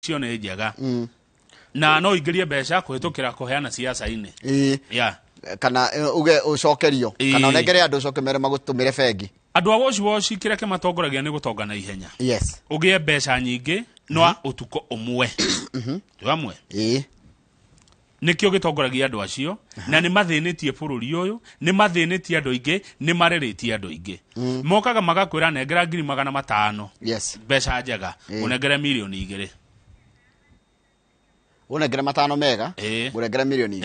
Icio nĩ njega na no ingĩrie mbeca kũhĩtũkĩra kũheana ciaca-inĩ. Yeah. Kana uge ũcokerio kana ũnengere andũ ũcoke mere magũtũmĩre bengi. Andũ a wash wash, kĩrĩa kĩmatongoragia nĩ gũtonga na ihenya. Ũgĩe mbeca nyingĩ no ũtukũ ũmwe. Twĩ hamwe? Ĩĩ. Nĩkĩo gĩtongoragia andũ acio, na nĩ mathĩnĩtie bũrũri ũyũ, nĩ mathĩnĩtie andũ aingĩ, nĩ marĩrĩtie andũ aingĩ. Mokaga magakwĩra, "Nengera 500,000." Mbeca njega, ũnengere 2 mirioni. Ũnengere matano mega, ngũnengere 2 mirioni.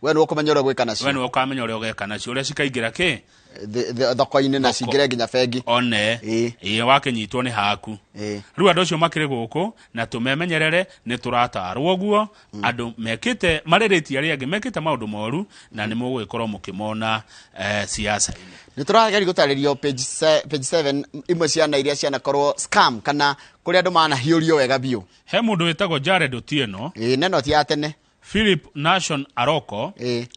We nĩwe ũkũmenya ũrĩa gwĩka nacio. We nĩwe ũkamenya ũrĩa ũgeka nacio, ũrĩa cikaingĩra kĩ Thoko-inĩ na cingĩre nginya bengi. One. Ĩĩ, wakĩnyitwo nĩ haku. Rĩu andũ acio makĩrĩ gũkũ na tũmemenyerere, nĩ tũratarwo ũguo. Andũ mekĩte, marĩrĩtie arĩa angĩ, mekĩte maũndũ moru, na nĩ mũgũgĩkorwo mũkĩmona siasa-inĩ. Nĩ tũrageria gũtarĩrio page 7, imwe ciana iria cianakorwo scam kana kũrĩa andũ manahiũrio wega biũ. He mũndũ wĩtagwo Jared Otieno. Ĩĩ, neno ti ya tene. Philip Nashon Aroko,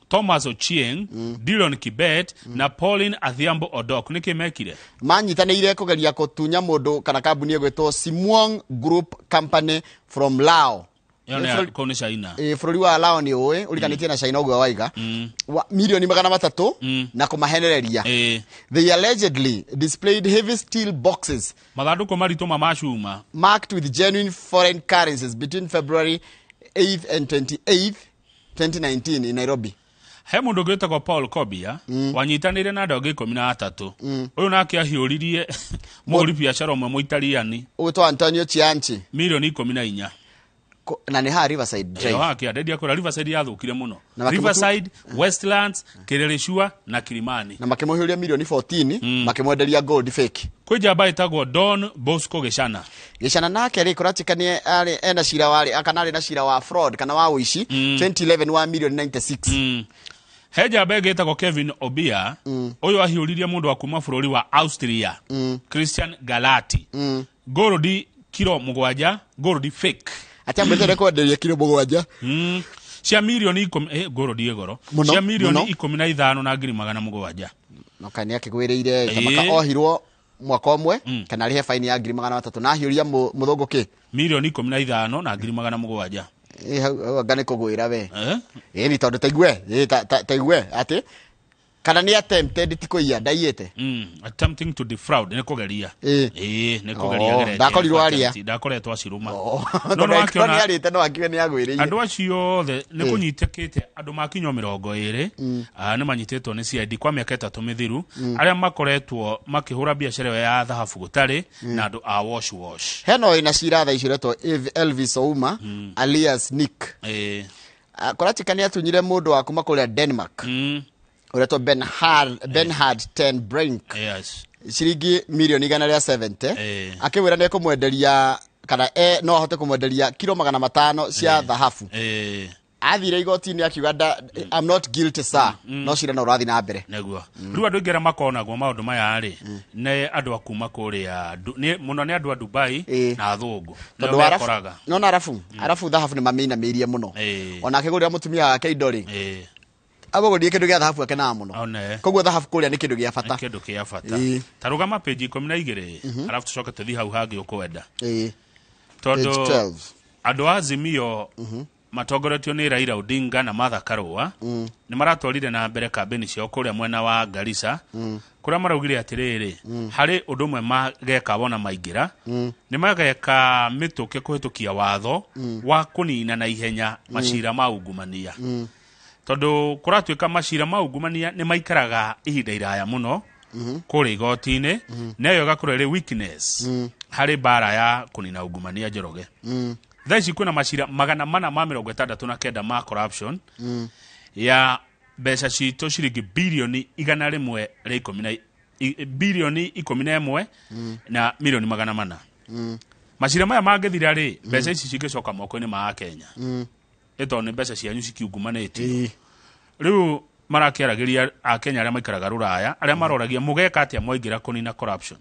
Thomas Ochieng, Dillon Kibet na Pauline Adhiambo Odok. Nĩkĩ mekire? Manyitanĩire kũgeria kũtunya mũndũ kana kambuni ĩgwĩtwo Simuong Group Company from Lao. Ĩyo nĩ kũu nĩ China. Ĩĩ, bũrũri wa Lao nĩ ũĩ ũriganĩtie na China ũguo waiga. 300,000,000 na kũmahenereria. They allegedly displayed heavy steel boxes mathandũkũ maritũ ma macuma marked with genuine foreign currencies between February 8th and 28th, 2019 in Nairobi. He mũndũ ũngĩ wĩtagwo Paul Kobia, wanyitanĩire na andũ angĩ 13. Ũyũ nake ahiũririe mũhũri biacara ũmwe Mũitaliani, ũgwĩtwo Antonio Chianchi, 14,000,000. Na nĩ haha Riverside Drive. Ĩyo hakia ndendia kũrĩa Riverside yathũkire mũno. Na Riverside, Westlands, Kileleshwa na Kilimani. Na makĩmũhiũria mirioni 14, makĩmwenderia gold fake. Kwĩ njamba ĩtagwo Don Bosco Gĩcana. Gĩcana nake rĩ, kũratuĩka nĩ arĩ ena cira warĩ kana arĩ na cira wa fraud kana wa ũici 2011 wa mirioni 96. He njamba ĩngĩ ĩtagwo Kevin Obia. Ũyũ ahiũririe mũndũ wa kuma bũrũri wa Austria, Christian Galati, gold kilo 7, gold fake. Atĩ ambĩte kwenderia kilo 7? Cia mirioni 10, gold ĩ goro. Mũno, Cia mirioni mũno. 15 na ngiri magana 7. No kaĩ nĩ akĩgwĩrĩire tamaka. Ohirwo mwaka ũmwe kana arĩhe faini ya 300,000 na ahiũria mũthũngũ kĩ? 15,700,000. Ĩ, hau anga nĩ kũgwĩra we. Eh? Ĩ ni tondũ taigue ĩ, taigue atĩ kana nĩ attempted, ti kũiya, ndaiyĩte. Attempting to defraud nĩ kũgeria. Ĩĩ, nĩ kũgeria Oh, ageretie, ndakorirwo nĩ arĩa. Ndakoretwo acirũma. Oh, No tondũ nĩ angĩkorwo wakĩona nĩ arĩte no akiuge nĩ agwĩrĩire. Andũ acio othe nĩ kũnyitĩkĩte, andũ makinywo 20, nĩ manyitĩtwo nĩ CID kwa mĩaka 3 mĩthiru, arĩa makoretwo makĩhũra biacara ĩyo ya thahabu gũtarĩ na andũ a wash wash. Hena wĩna cira thaa ici ũretwo Elvis Ouma alias Nick. Kũratuĩka nĩ atunyire mũndũ wa kuma kũrĩa Denmark ũretwo Benhard ten Brink ciringi mirioni 170, akĩmwĩra nĩ ekũmwenderia kana no ahote kũmwenderia kilo 500 cia thahabu. Athire igoti-inĩ akiuga, "I'm not guilty, sir," no cira no ũrathiĩ na mbere. Nĩguo rĩu andũ aingĩ arĩa makonagwo maũndũ maya rĩ, nĩ andũ a kuma kũrĩa mũno nĩ andũ a Dubai na athũngũ nĩo Tondũ arabu mekoraga. Nona arabu thahabu nĩ mamĩinamĩirie mũno. Ona akĩgũrĩra mũtumia wake indo rĩ, amũgũrire kĩndũ gĩa thahabu, akenaga mũno. One. Koguo thahabu kũrĩa nĩ kĩndũ gĩa bata. Nĩ kĩndũ kĩa bata. Ta rũgama page 12, arabu tũcoke tũthiĩ hau hangĩ ũkwenda. Page Tondũ 12. Andũ a Azimio matongoretio nĩ Raila Odinga na Martha Karua nĩ maratwarire na mbere kambĩni ciao kũrĩa mwena wa Garissa, kũrĩa maraugire atĩrĩrĩ, harĩ ũndũ ũmwe mageka wona maingĩra, nĩ mageka mĩtũkĩ kũhĩtũkia watho wa kũnina na ihenya macira ma ungumania, tondũ kũratuĩka macira ma ungumania nĩ maikaraga ihinda iraya mũno kũrĩa igoti-inĩ, na ĩyo ĩgakorwo ĩrĩ weakness harĩ mbara ya kũnina ungumania. Njoroge, thaa ici kwĩna macira 469 ma corruption ya mbeca citũ ciringi birioni igana rĩmwe rĩa ikũmi na 11,400,000,000. Macira maya mangĩthira rĩ, mbeca ici cingĩcoka moko-inĩ ma Akenya, ĩ tondũ nĩ mbeca cianyu cikiungumanĩtio. Rĩu marakĩaragĩria Akenya arĩa maikaraga rũraya, arĩa maroragia mũgeka atĩa mwaingĩra kũnina corruption.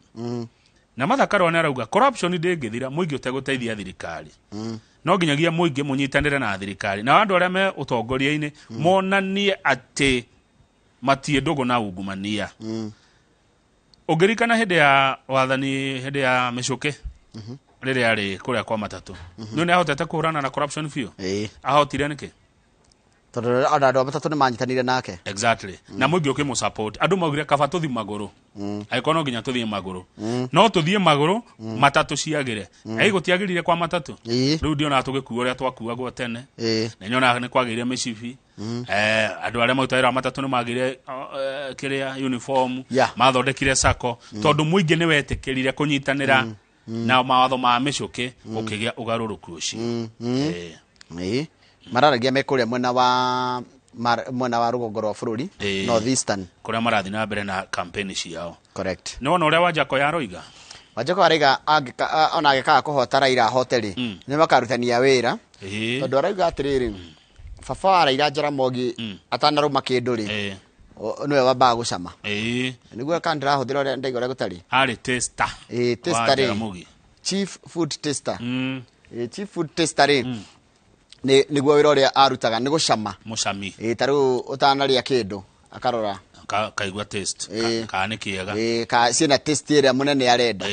Na Martha Karua nĩ arauga corruption ndĩngĩthira mũingĩ ũtegũteithia thirikari. No nginyagia mũingĩ mũnyitanĩre na thirikari na andũ arĩa me ũtongoria-inĩ monanie atĩ matiĩ ndũgũ na ungumania. Ũngĩririkana hĩndĩ ya wathani, hĩndĩ ya mĩcũkĩ, Rĩrĩa arĩ kũrĩa kwa matatũ, nĩ nĩ ahotete kũhũrana na corruption biũ. Ahotire nĩkĩ? Tondũ ona andũ a matatũ nĩ manyitanire nake. Exactly. Na mũingĩ ũkĩmũ support, andũ maugire kaba tũthi magũrũ, angĩkorwo no nginya tũthiĩ magũrũ, no tũthiĩ magũrũ, matatũ ciagĩre. Ĩ gũtiagĩrire kwa matatũ? Rĩu ndionaga tũgĩkuo ũrĩa twakuagwo tene. Nĩ nyonaga nĩ kwagĩire mĩcibi. Andũ arĩa marutaga wĩra wa matatũ nĩ magĩire kĩrĩa uniform. Mathondekire sako tondũ mũingĩ nĩ wetĩkĩrire kũnyitanĩra na mawatho ma mĩcũkĩ, gũkĩgĩa ũgarũrũku ũcio. Mararagia me kũrĩa mwena wa rũgongo rwa bũrũri. North Eastern. Kũrĩa marathiĩ na mbere na campaign ciao. Correct. Nĩ wona ũrĩa Wanjako yaroiga? Wanjako araiga ona angĩkaga kũhota Raila ahote rĩ, nĩ makarutania wĩra. Tondũ arauga atĩrĩrĩ, baba wa Raila Jaramogi atanarũma kĩndũ rĩ, nĩwe wambaga gũcama. Nĩguo kana ndĩrahũthĩra ũrĩa ndaigua ũrĩa gũtarĩ. Arĩ taster. Taster Wa rĩ. Jaramogi. Chief food taster. Chief food taster rĩ, nĩguo wĩra ũrĩa arutaga nĩ gũcama. Mũcami. Ta rĩu ũtanarĩa kĩndũ akarora. Kaigua taste. Kana nĩ kĩega. Ka ciĩna taste ĩrĩa mũnene arenda.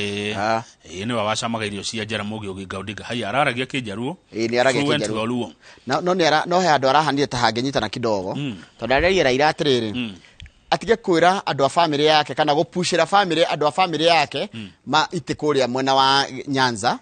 Nĩwe wacamaga irio cia Jaramogi Oginga Odinga. Haya, araragia Kĩnjaruo. Nĩ aragia Fluent Kĩnjaruo. Dholuo. Na, no, nĩ ara, no he handũ arahanire ta hangĩnyitana kidogo. Tondũ arerire Raila atĩrĩrĩ, atige kwĩra andũ a family yake kana gũpushĩra family, andũ a family yake ma itĩ kũrĩa mwena wa Nyanza.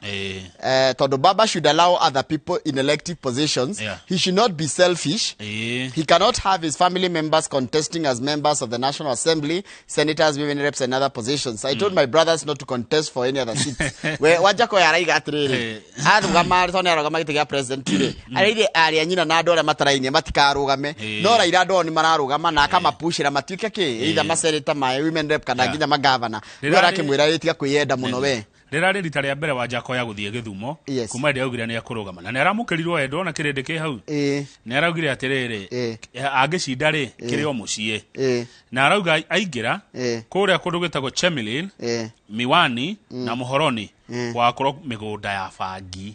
Tondũ baba should allow other people in elective positions. He should not be selfish. He cannot have his family members contesting as members of the National Assembly, senators, women reps and other positions. I told my brothers not to contest for any other seats. We Wanjako yaraiga atĩrĩrĩ, arũgama, tondũ nĩarũgama gĩtĩ gĩa president rĩ, araire arĩa nyina na andũ arĩa matarainie matikarũgame. No Raila andũ ao nĩ mararũgama na akamapushĩra matuĩke kĩ, either maseneta, ma women rep kana nginya magavana. Rĩu arakĩmwĩra ĩ, tiga kwĩyenda mũno we. Rĩrarĩ rita rĩa mbere Wanjako ya gũthiĩ Gĩthumo kuma hĩndĩ augire nĩ ekũrũgama, na nĩ aramũkĩrirwo wendo na kĩrĩndĩ kĩ hau. Nĩ araugire atĩrĩrĩ, angĩcinda rĩ, kĩrĩ o mũciĩ. Na arauga aingĩra kũrĩa kũndũ gwĩtagwo Chemelil, Miwani na Muhoroni, gwakorwo mĩgũnda ya bangi.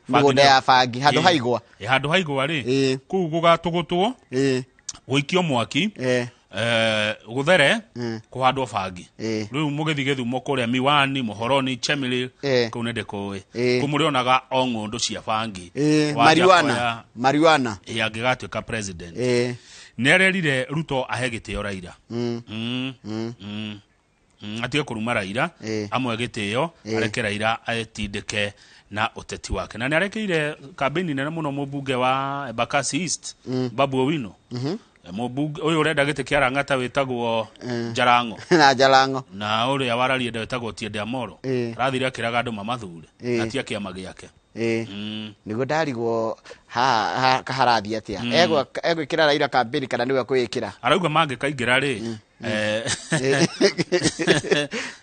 Bangi Mĩgũnda nĩyo- ya bangi, handũ haigwa. Handũ haigwa rĩ, kũu gũgatũgũtwo, gũikio mwaki, gũthere, kũhandwo bangi. Rĩu mũgĩthiĩ Gĩthumo kũrĩa Miwani, Muhoroni, Chemelil, kũu nĩ ndĩkũĩ. Kũu mũrĩonaga o ng'ũndũ cia bangi. Wanja Marijuana. Koya, Marijuana. Angĩgatuĩka president. Nĩ arerire Ruto ahe gĩtĩo Raila. Atige kũruma Raila, amwe gĩtĩo, areke Raila etindĩke na ũteti wake. Na nĩ arekeire kambĩini nene mũno mũmbunge wa Embakasi East, Babu Owino. Mũmbunge ũyũ ũrenda gĩtĩ kĩa Lang'ata wĩtagwo Jarango. Na Jarango. Na ũrĩa wararienda wĩtagwo Otiende Amollo. Arathire akĩraga andũ mamathure. Na ti a kĩama gĩake. Nĩguo ndarigwo haha harathiĩ atĩa. Egwĩkĩra Raila kambĩini kana nĩwe kwĩĩkĩra? Arauga mangĩkaingĩra rĩ,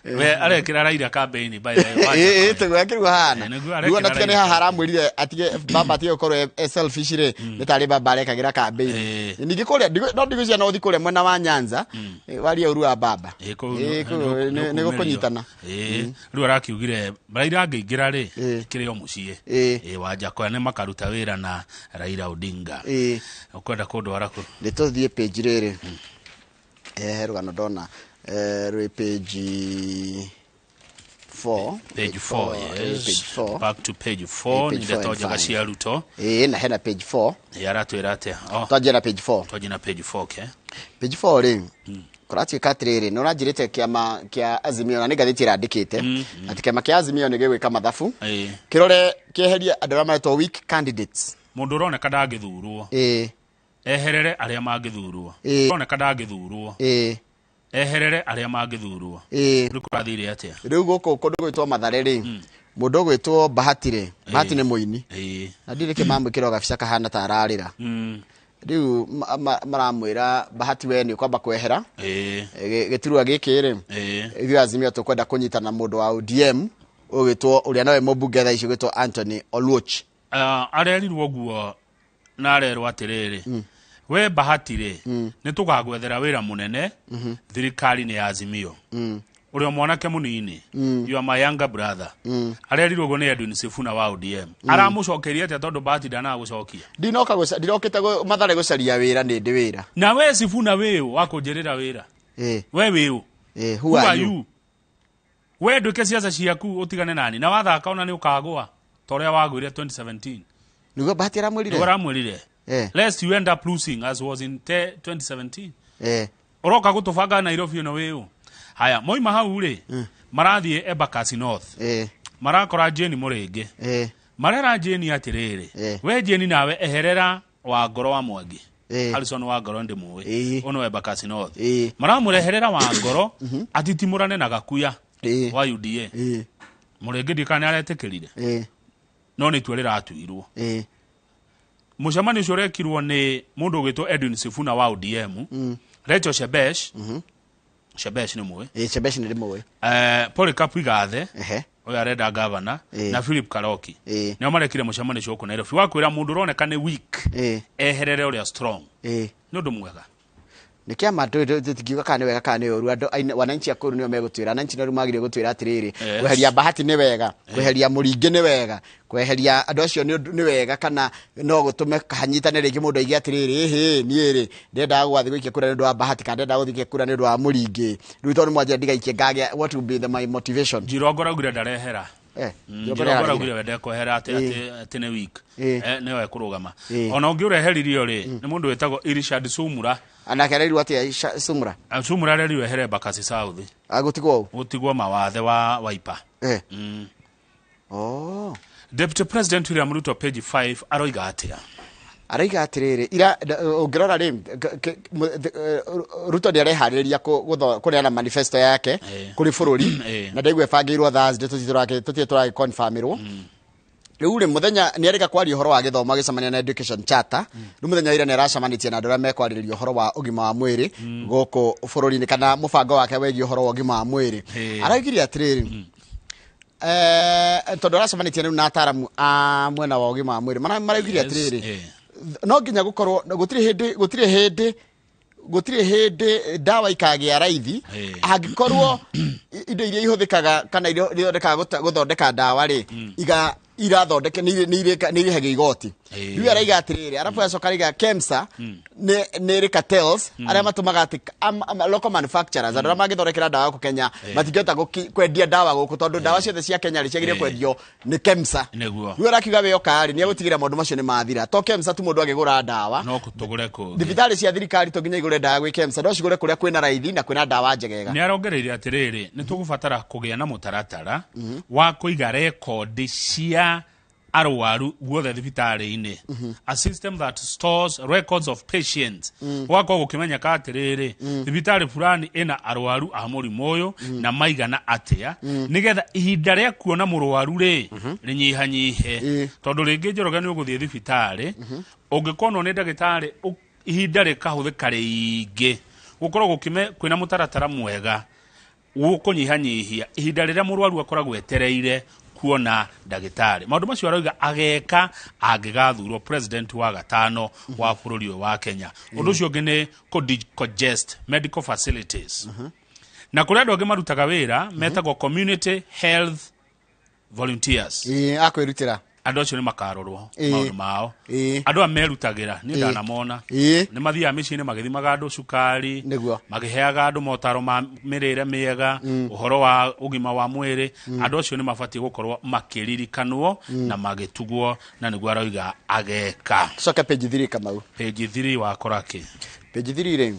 we arekĩra Raila kambĩini, by the way, Wanja Koya. Tiguo akĩrigwo hana. Nĩguo Rĩu arekĩra ona tiga nĩ Raila haha aramwĩrire atige baba atige gũkorwo e selfish rĩ, nĩ tarĩ baba arekagĩra kambĩini. Ningĩ kũrĩa, no ndigwĩciria no ũthiĩ kũrĩa mwena wa Nyanza, warie ũru wa baba. Kũu Kũu nĩ nĩ gũkũnyitana. Rĩu arakiugire Raila angĩingĩra rĩ, kĩrĩ o mũciĩ. Wanja Koya nĩ makaruta wĩra na Raila Odinga. Ũkwenda kũndwara kũ? Nĩ tũthiĩ page rĩrĩ. He rũgano ndona, rwĩ page 4. Page 4, yes. Page 4. Back to page 4, Page nĩ ndeto 4 and njega 5. cia Ruto. Na hena page 4. Aratwĩra atĩa? Oh. Twanjie na page 4. Twanjie na page 4, okay. Page 4 rĩ, kũratuĩka atĩrĩrĩ, nĩ ũranjĩrĩte kĩama kĩa Azimio, na nĩ ngathĩti ĩrandĩkĩte, atĩ kĩama kĩa Azimio nĩ gĩgwĩka mathabu. Kĩrore kĩeherie andũ arĩa maretwo weak candidates. Mũndũ ũroneka ndangĩthurwo. Eherere arĩa mangĩthurwo. Ũroneka ndangĩthurwo. Eherere arĩa mangĩthurwo. Rĩu kũrathire atĩa? Rĩu gũkũ kũndũ gwĩtwo Mathare rĩ, mũndũ ũgwĩtwo Bahati rĩ, Bahati nĩ mũini. Na ndirĩ kĩ mamwĩkĩra gabica kahana ta ararĩra. Rĩu maramwĩra Bahati we nĩ ũkwamba kwehera. Gĩturwa gĩkĩ rĩ, ithuĩ Azimio tũkwenda kũnyitana mũndũ wa ODM ũgwĩtwo ũrĩa nowe mũmbunge thaa ici ũgwĩtwo Anthony Oluoch. Arerirwo ũguo na arerwo atĩrĩrĩ, we Bahati rĩ, nĩ tũgagwethera wĩra mũnene, thirikari nĩ ya Azimio. Ũrĩa mwanake mũnini, you are my younger brother. Arerirwo ũguo nĩ Edwin Sifuna wa ODM. Aramũcokeria atĩa tondũ Bahati ndanagũcokia? Ndinoka ndirokĩte Mathare gũcaria wĩra, nĩ ndĩ wĩra. Na we Sifuna wĩũ wa kũnjĩrĩra wĩra? We wĩũ? Who Who are are you? you? We ndwĩke ciaca ciaku ũtigane nani na wathaka ona nĩ ũkagũa ta ũrĩa wagũire 2017. Nĩguo Bahati aramwĩrire. Nĩguo aramwĩrire. Lest you end up losing as was in 2017. Ũroka gũtũbanga Nairobi ĩno wĩũ. Haya, moima hau rĩ, marathiĩ Embakasi North. Marakora Jane Mũrĩngĩ. Marera Jane atĩrĩrĩ, we Jane nawe eherera wa ngoro wa Mwangi. Harrison wa ngoro ndĩmũĩ. Ũyũ nĩ wa Embakasi North. Maramũreherera wa ngoro atitimũrane na Gakuya wa UDA. Mũrĩngĩ ndiũĩ kana nĩaretĩkĩrire. No nĩ itua rĩratuirwo. Mũcemanio ũcio ũrekirwo nĩ mũndũ ũgwĩtwo Edwin Sifuna wa ODM, Rachel Shebesh, Shebesh nĩ mũĩ. Shebesh nĩ ndĩmũĩ. Polycarp Igathe, ũyũ arenda gavana, na Philip Karoki. Nĩo marekire mũcemanio ũcio gũkũ Nairobi wa kwĩra mũndũ ũroneka nĩ weak eherere ũrĩa strong. Nĩ ũndũ mwega. Nĩ kĩama tũtingiuga kana nĩ wega kana nĩ ũru. Andũ wananchi a kũu nĩo megũtwĩra. Wananchi nĩo rĩu magĩrĩire gũtwĩra atĩrĩrĩ, kweheria Bahati nĩ wega, kweheria Mũringĩ nĩ wega, kweheria andũ acio nĩ wega, kana no gũtũme hanyitane rĩngĩ mũndũ aige atĩrĩrĩ, ĩhĩ, niĩ rĩ ndendaga gwathiĩ gũikia kura nĩ ũndũ wa Bahati kana ndendaga gũthiĩ gũikia kura nĩ ũndũ wa Mũringĩ, rĩu tondũ mwanjĩra ndigaikie ngagĩa, what will be the my motivation? Jirongo araugire ndarehera. Jirongo Jirongo nĩaraugire. araugire we ndekwehera atĩ nĩ weak. Nĩwe ekũrũgama. Ona ũngĩ ũreheririo rĩ, nĩ mũndũ wĩtagwo Irishad Sumura. Anake arerirwo atĩa Sumura? Sumura arerirwo ehere Embakasi South. Agũtigwo ũũ? Gũtigwo mawathe wa Wiper. Deputy President William Ruto page 5 aroiga atĩa? Araiga atĩrĩrĩ, ira ũngĩrora rĩ, Ruto nĩ areharĩrĩria kũneana manifesto yake kũrĩ bũrũri, na ndaigua ĩbangĩirwo Thursday, tũtirĩ tũragĩ confirmĩrwo. Rĩu rĩ, mũthenya nĩ arĩka kwaria ũhoro wa gĩthomo agĩcemania na Education Charter. Rĩu mũthenya wa ira nĩ aracemanĩtie na andũ arĩa mekwarĩrĩria ũhoro wa ũgima wa mwĩrĩ gũkũ bũrũri-inĩ, kana mũbango wake wĩgiĩ ũhoro wa ũgima wa mwĩrĩ. Araugire atĩrĩrĩ, tondũ aracemanĩtie rĩu na ataaramu a mwena wa ũgima wa mwĩrĩ, maraugire atĩrĩrĩ, no nginya gũkorwo, gũtirĩ hĩndĩ, gũtirĩ hĩndĩ, gũtirĩ hĩndĩ ndawa ikagĩa raithi, angĩkorwo indo iria ihũthĩkaga kana iria ithondekaga gũthondeka ndawa rĩ, irathondeke, nĩ irĩhagio igoti. Rĩu araiga atĩrĩrĩ, arabu acoka araiga KEMSA nĩ ĩrĩ cartels, arĩa matũmaga atĩ local manufacturers, andũ arĩa mangĩthondekera ndawa gũkũ Kenya, matingĩhota kwendia ndawa gũkũ, tondũ ndawa ciothe cia Kenya rĩ, ciagĩrĩire kwendio nĩ KEMSA. Rĩu arakiuga we oka rĩ, nĩ egũtigĩrĩra maũndũ macio nĩ mathira. To KEMSA tu mũndũ agĩgũra ndawa. No tũgũre kũngĩ. Thibitarĩ cia thirikari to nginya igũre ndawa gwĩ KEMSA, no cigũre kũrĩa kwĩna raithi na kwĩna ndawa njegega. Nĩ arongereire atĩrĩrĩ, nĩ tũgũbatara kũgĩa na mũtaratara wa kũiga rekondi cia arwaru guothe thibitarĩ-inĩ. A system that stores records of patients. Gũgakorwo gũkĩmenyeka atĩrĩrĩ, thibitarĩ fulani ĩna arwaru a mũrimũ ũyũ na maigana atĩa, nĩgetha ihinda rĩa kuona mũrwaru rĩ, rĩnyihanyihe. Tondũ rĩngĩ Njoroge nĩ ũgũthiĩ thibitarĩ, ũngĩkonwo nĩ ndagĩtarĩ, ihinda rĩkahũthĩka rĩingĩ. Gũkorwo kwĩna mũtaratara mwega gũkũnyihanyihia ihinda rĩrĩa mũrwaru akoragwo etereire kuona ndagĩtarĩ. Maũndũ macio arauga ageka angĩgathurwo president wa gatano wa bũrũri ũyũ wa Kenya. Ũndũ ũcio ũngĩ nĩ kũ decongest medical facilities. Na kũrĩ andũ angĩ marutaga wĩra metagwo community health volunteers. Akwĩrutĩra. Andũ acio nĩ makarorwo maũndũ mao. Andũ aya merutagĩra, niĩ ndanamona. Nĩ mathiaga mĩciĩ-inĩ magĩthimaga andũ cukari, makĩheaga andũ motaro ma mĩrĩre mĩega, ũhoro wa ũgima wa mwĩrĩ. Andũ acio nĩ mabatiĩ gũkorwo makĩririkanwo na magĩtugwo, na nĩguo aroiga ageka. Coke page 3 Kamau. Page 3 wakora kĩ? Page 3 rĩ,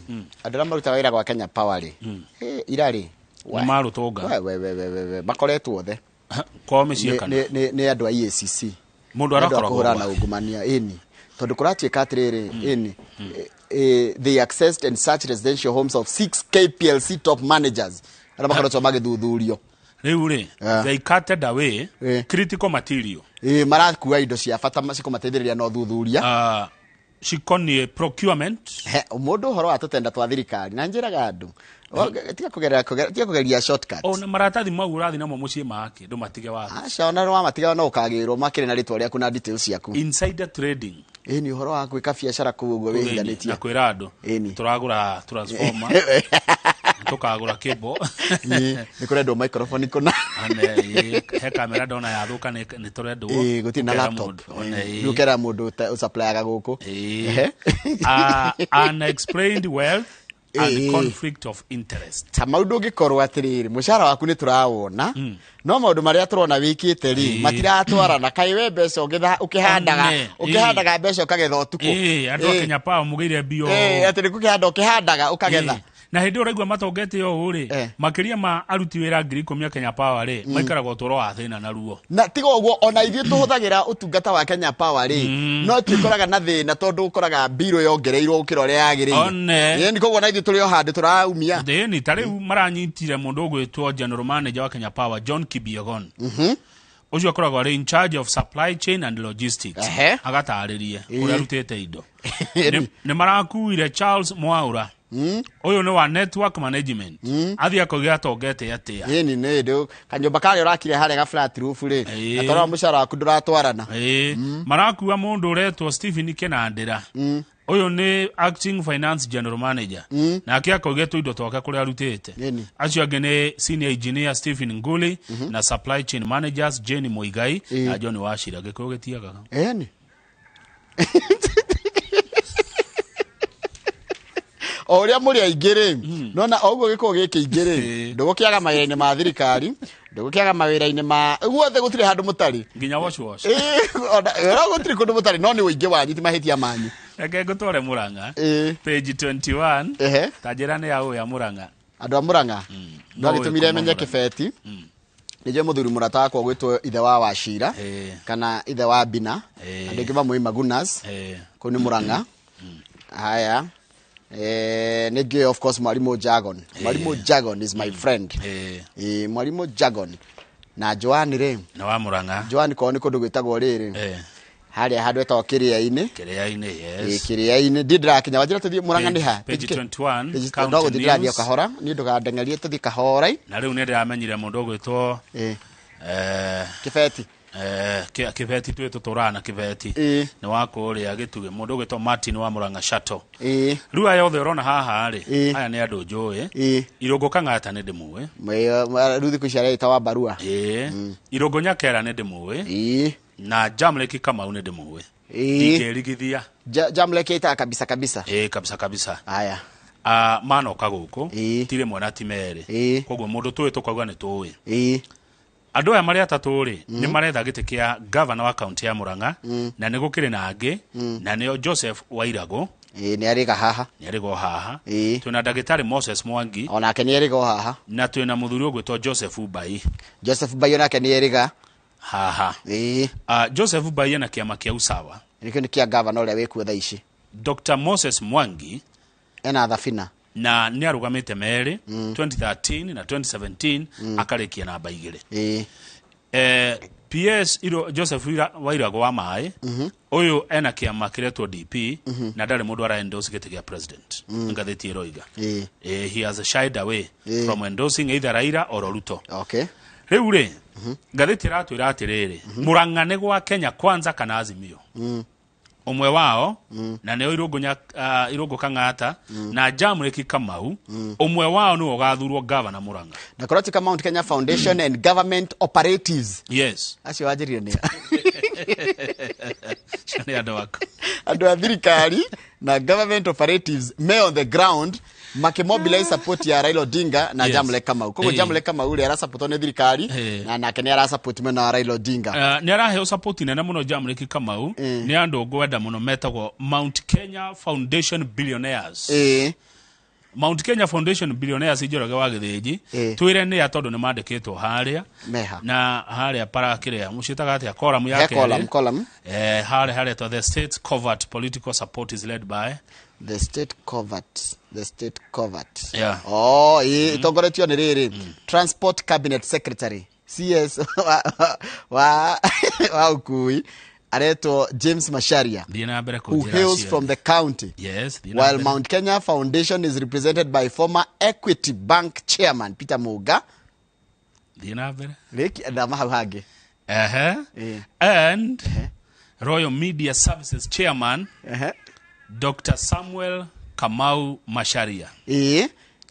andũ arĩa marutaga wĩra gwa Kenya Power rĩ, ira rĩ, Nĩ marũtũnga. We, we, we, we, we, we, makoretwo othe. Kwao mĩciĩ kana? Nĩ andũ a EACC. Mũndũ Nĩ andũ a arakoragwo kũhũrana na gwake. ungumania, ĩni. Tondũ kũratuĩka atĩrĩrĩ, ĩni, they accessed and searched residential homes of 6 KPLC top managers. Arĩa makoretwo magĩthuthurio. Rĩu rĩ, they carted away critical material. Marakua indo cia bata cikũmateithĩrĩria na ũthuthuria. Cikoniĩ procurement. He, mũndũ ũhoro wa tũtenda twa thirikari, na njĩraga andũ, tiga kũgerera, kũgerera, tiga kũgeria shortcuts. Ona maratathi mau ũrathiĩ namo mũciĩ make, ndũmatige waku. Aca, ona wamatiga no ũkagĩrwo makĩrĩ na rĩtwa rĩaku na details ciaku. Insider trading. Ĩni, ũhoro wa gwĩka biacara kũu ũguo Kũu thĩinĩ, wĩhithanĩtie. na kwĩra andũ. Ĩni. Tũragũra transformer. Tũkagũra cable. Ĩ, nĩ kũrendwo microphone kũna. Ane, ĩ, he kamera ndona yathũka nĩ tũrendwo. Ĩ, gũtirĩ na Ũkera laptop. mũndũ. One, Ĩ, ĩ. rĩu ũkera mũndũ ũsupplyaga gũkũ. Ĩ. Ehe. Unexplained wealth. And conflict of interest. Kamau ndũngĩkorwo atĩrĩrĩ, mũcara waku nĩ tũrawona, no maũndũ marĩa tũrona wĩkĩte rĩ, matiratwarana. Kaĩ we mbeca ũkĩhandaga, One, ũkĩhandaga mbeca ũkagetha ũtukũ. Andũ a Kenya Power mugĩire mbio. Atĩ nĩ kũkĩhanda ũkĩhandaga ũkagetha. Na hĩndĩ ĩyo ũraigua matongete ũũ rĩ, makĩria ma aruti wĩra 10,000 a Kenya Power rĩ, maikaraga ũtũũro wa thĩna na ruo. Na tiga ũguo, ona ithuĩ tũhũthagĩra ũtungata wa Kenya Power rĩ, no twĩkoraga na thĩna tondũ ũkoraga mbirũ yongereirwo gũkĩra ũrĩa yagĩrĩire. One. Ĩni, koguo na ithuĩ tũrĩ o handũ tũraumia. Thĩni ta rĩu maranyitire mũndũ ũgwĩtwo general manager wa Kenya Power, John Kibiegon, ũcio akoragwo arĩ in charge of supply chain and logistics, agatarĩrie ũrĩa arutĩte indo. Nĩ marakuire Charles Mwaura, ũyũ nĩ wa network management, athiĩ akoiga atongete atĩa. Ĩni, nĩ ndũ kanyũmba karĩa ũrakire harĩa ga flat roof rĩ, na twarora mũcara waku ndũratwarana. Marakua mũndũ ũretwo Stephen Kenandĩra, ũyũ nĩ acting finance general manager, nake akoiga tũindo twake kũrĩa arutĩte. Acio angĩ nĩ senior engineer Stephen Nguli na supply chain managers Jane Muigai na John Wachira. Gĩkũyũ gĩtiagaga. Ĩni, o ũrĩa mũrĩ aingĩ rĩ, nona o ũguo gĩkũyũ gĩkĩ ingĩ rĩ, ndũgũkĩaga mawĩra-inĩ ma thirikari, ndũgũkĩaga mawĩra-inĩ ma guothe, gũtirĩ handũ mũtarĩ. Nginya wash wash. Ona gũtirĩ kũndũ mũtarĩ, no nĩ ũingĩ wanyu, ti mahĩtia manyu. Reke ngũtware Mũrang'a, page 21. Ta njĩra nĩ ya ũũ ya Mũrang'a. Andũ a Mũrang'a no No gĩtũmire ũĩ menye kuma. Kĩbeti nĩ njũĩ mũthuri mũrata wakwa gwĩtwo ithe wa Wacira, kana ithe wa Bina. Andũ aingĩ mamũĩ Magunas. Kũu nĩ Mũrang'a. Haya, nĩ ngĩũĩ of course Mwarimũ Jagon. Mwarimũ Jagon is my friend. Mwarimũ Jagon na Joan rĩ. Nĩ wa Mũrang'a. Joan kwao nĩ kũndũ gwĩtagwo rĩrĩ, harĩa handũ etagwo Kĩrĩa-inĩ. Kĩrĩa-inĩ. Yes. Kĩrĩa-inĩ ndiĩ ndĩrakinya wanjĩra tũthiĩ Mũrang'a nĩ ha? Page 21, Page- County no gũthiĩ ndĩrathiĩ o News. kahora niĩ, ndũgandeng'erie, tũthiĩ kahora. Na rĩu nĩ ndĩramenyire mũndũ ũgwĩtwo Kĩbeti. Kĩbeti, twĩ tũtũraga na Kĩbeti. Nĩ wa kũrĩa Gĩtugĩ, mũndũ ũgwĩtwo Martin wa Mũrang'a Shuttle. Rĩu aya othe ũrona haha rĩ, aya nĩ andũ njũĩ. Irũngũ Kang'ata nĩ ndĩmũĩ. Rĩu thikũ ici areĩta wa barua. Irũngũ Nyakera nĩ ndĩmũĩ. Na Jamleki Kamau nĩ ndĩmũĩ. Ndingĩrigithia. Jamleki ĩtaga kabisa kabisa. Kabisa kabisa. Haya. Manoka gũkũ ti rĩmwe na ti merĩ. Koguo mũndũ tũĩ tũkauga nĩ tũĩ. Andũ aya marĩ atatũ rĩ, nĩ maretha gĩtĩ kĩa gavana wa kaunti ya Mũrang'a, na nĩ gũkĩrĩ na angĩ, na nĩo Joseph Wairagũ. Nĩ arĩga haha. Nĩ arĩga o haha. Twĩna ndagĩtarĩ Moses Mwangi. Onake nĩ erĩga o haha. Na twĩna mũthuri ũgwĩtwo Joseph Mbai. Joseph Mbai onake nĩ erĩga haha. Joseph Mbai ena kĩama kĩa Usawa. Nĩkĩo nĩ kĩa gavana ũrĩa wĩkuo thaa ici. Dr Moses Mwangi ena thabina. Na nĩ arũgamĩte merĩ, 2013 na 2017, akarĩkia namba 2. PS iro Joseph Wairagũ wa maĩ ũyũ ena kĩama kĩretwo DP, na ndarĩ mũndũ ara endorse gĩtĩ gĩa president, ngathĩti ĩroiga. He has shied away from endorsing either Raila or Ruto. Rĩu rĩ, ngathĩti ĩratwĩra atĩrĩrĩ, Mũrang'a nĩ gwa Kenya Kwanza kana Azimio, ũmwe wao, na nĩo Irũngũ Irũngũ Kang'ata na Jamleki Kamau, ũmwe wao nĩwe ũgathurwo gavana Mũrang'a. Na Korotika Mount Kenya Foundation and government operatives. Acio wanjĩrire nĩ Acio nĩ andũ aku. Andũ a thirikari na government operatives me on the ground makĩmobilize support ya Raila Odinga na Jamlek Kamau. Koguo Jamlek Kamau rĩ, arasupportwo nĩ thirikari, na nake nĩ arasupport mwena wa Raila Odinga. Nĩ araheo support nene mũno Jamleki Kamau nĩ andũ ngwenda mũno metagwo Mount Kenya Foundation Billionaires. Mount Kenya Foundation Billionaires, Njoroge wa Gĩthĩnji, twĩre nĩ a, tondũ nĩ mandĩkĩtwo harĩa. Meha? Na harĩa para kĩrĩa mũciĩtaga atĩa, column ya He kerĩ. Column, column. Harĩa haretwo "The state covert political support is led by". The state covert, the state covert. Oh, ĩtongoretio nĩ rĩrĩ, transport cabinet secretary, CS wa ũkui aretwo James Macharia, Thiĩ na mbere who kũnjĩra hails acio. from the county, Yes, thiĩ na while mbere. Mount Kenya Foundation is represented by former Equity Bank chairman Peter Muga. Thiĩ na mbere. Rĩki ndama hau hangĩ. And Royal Media Services chairman Dr Samuel Kamau Macharia.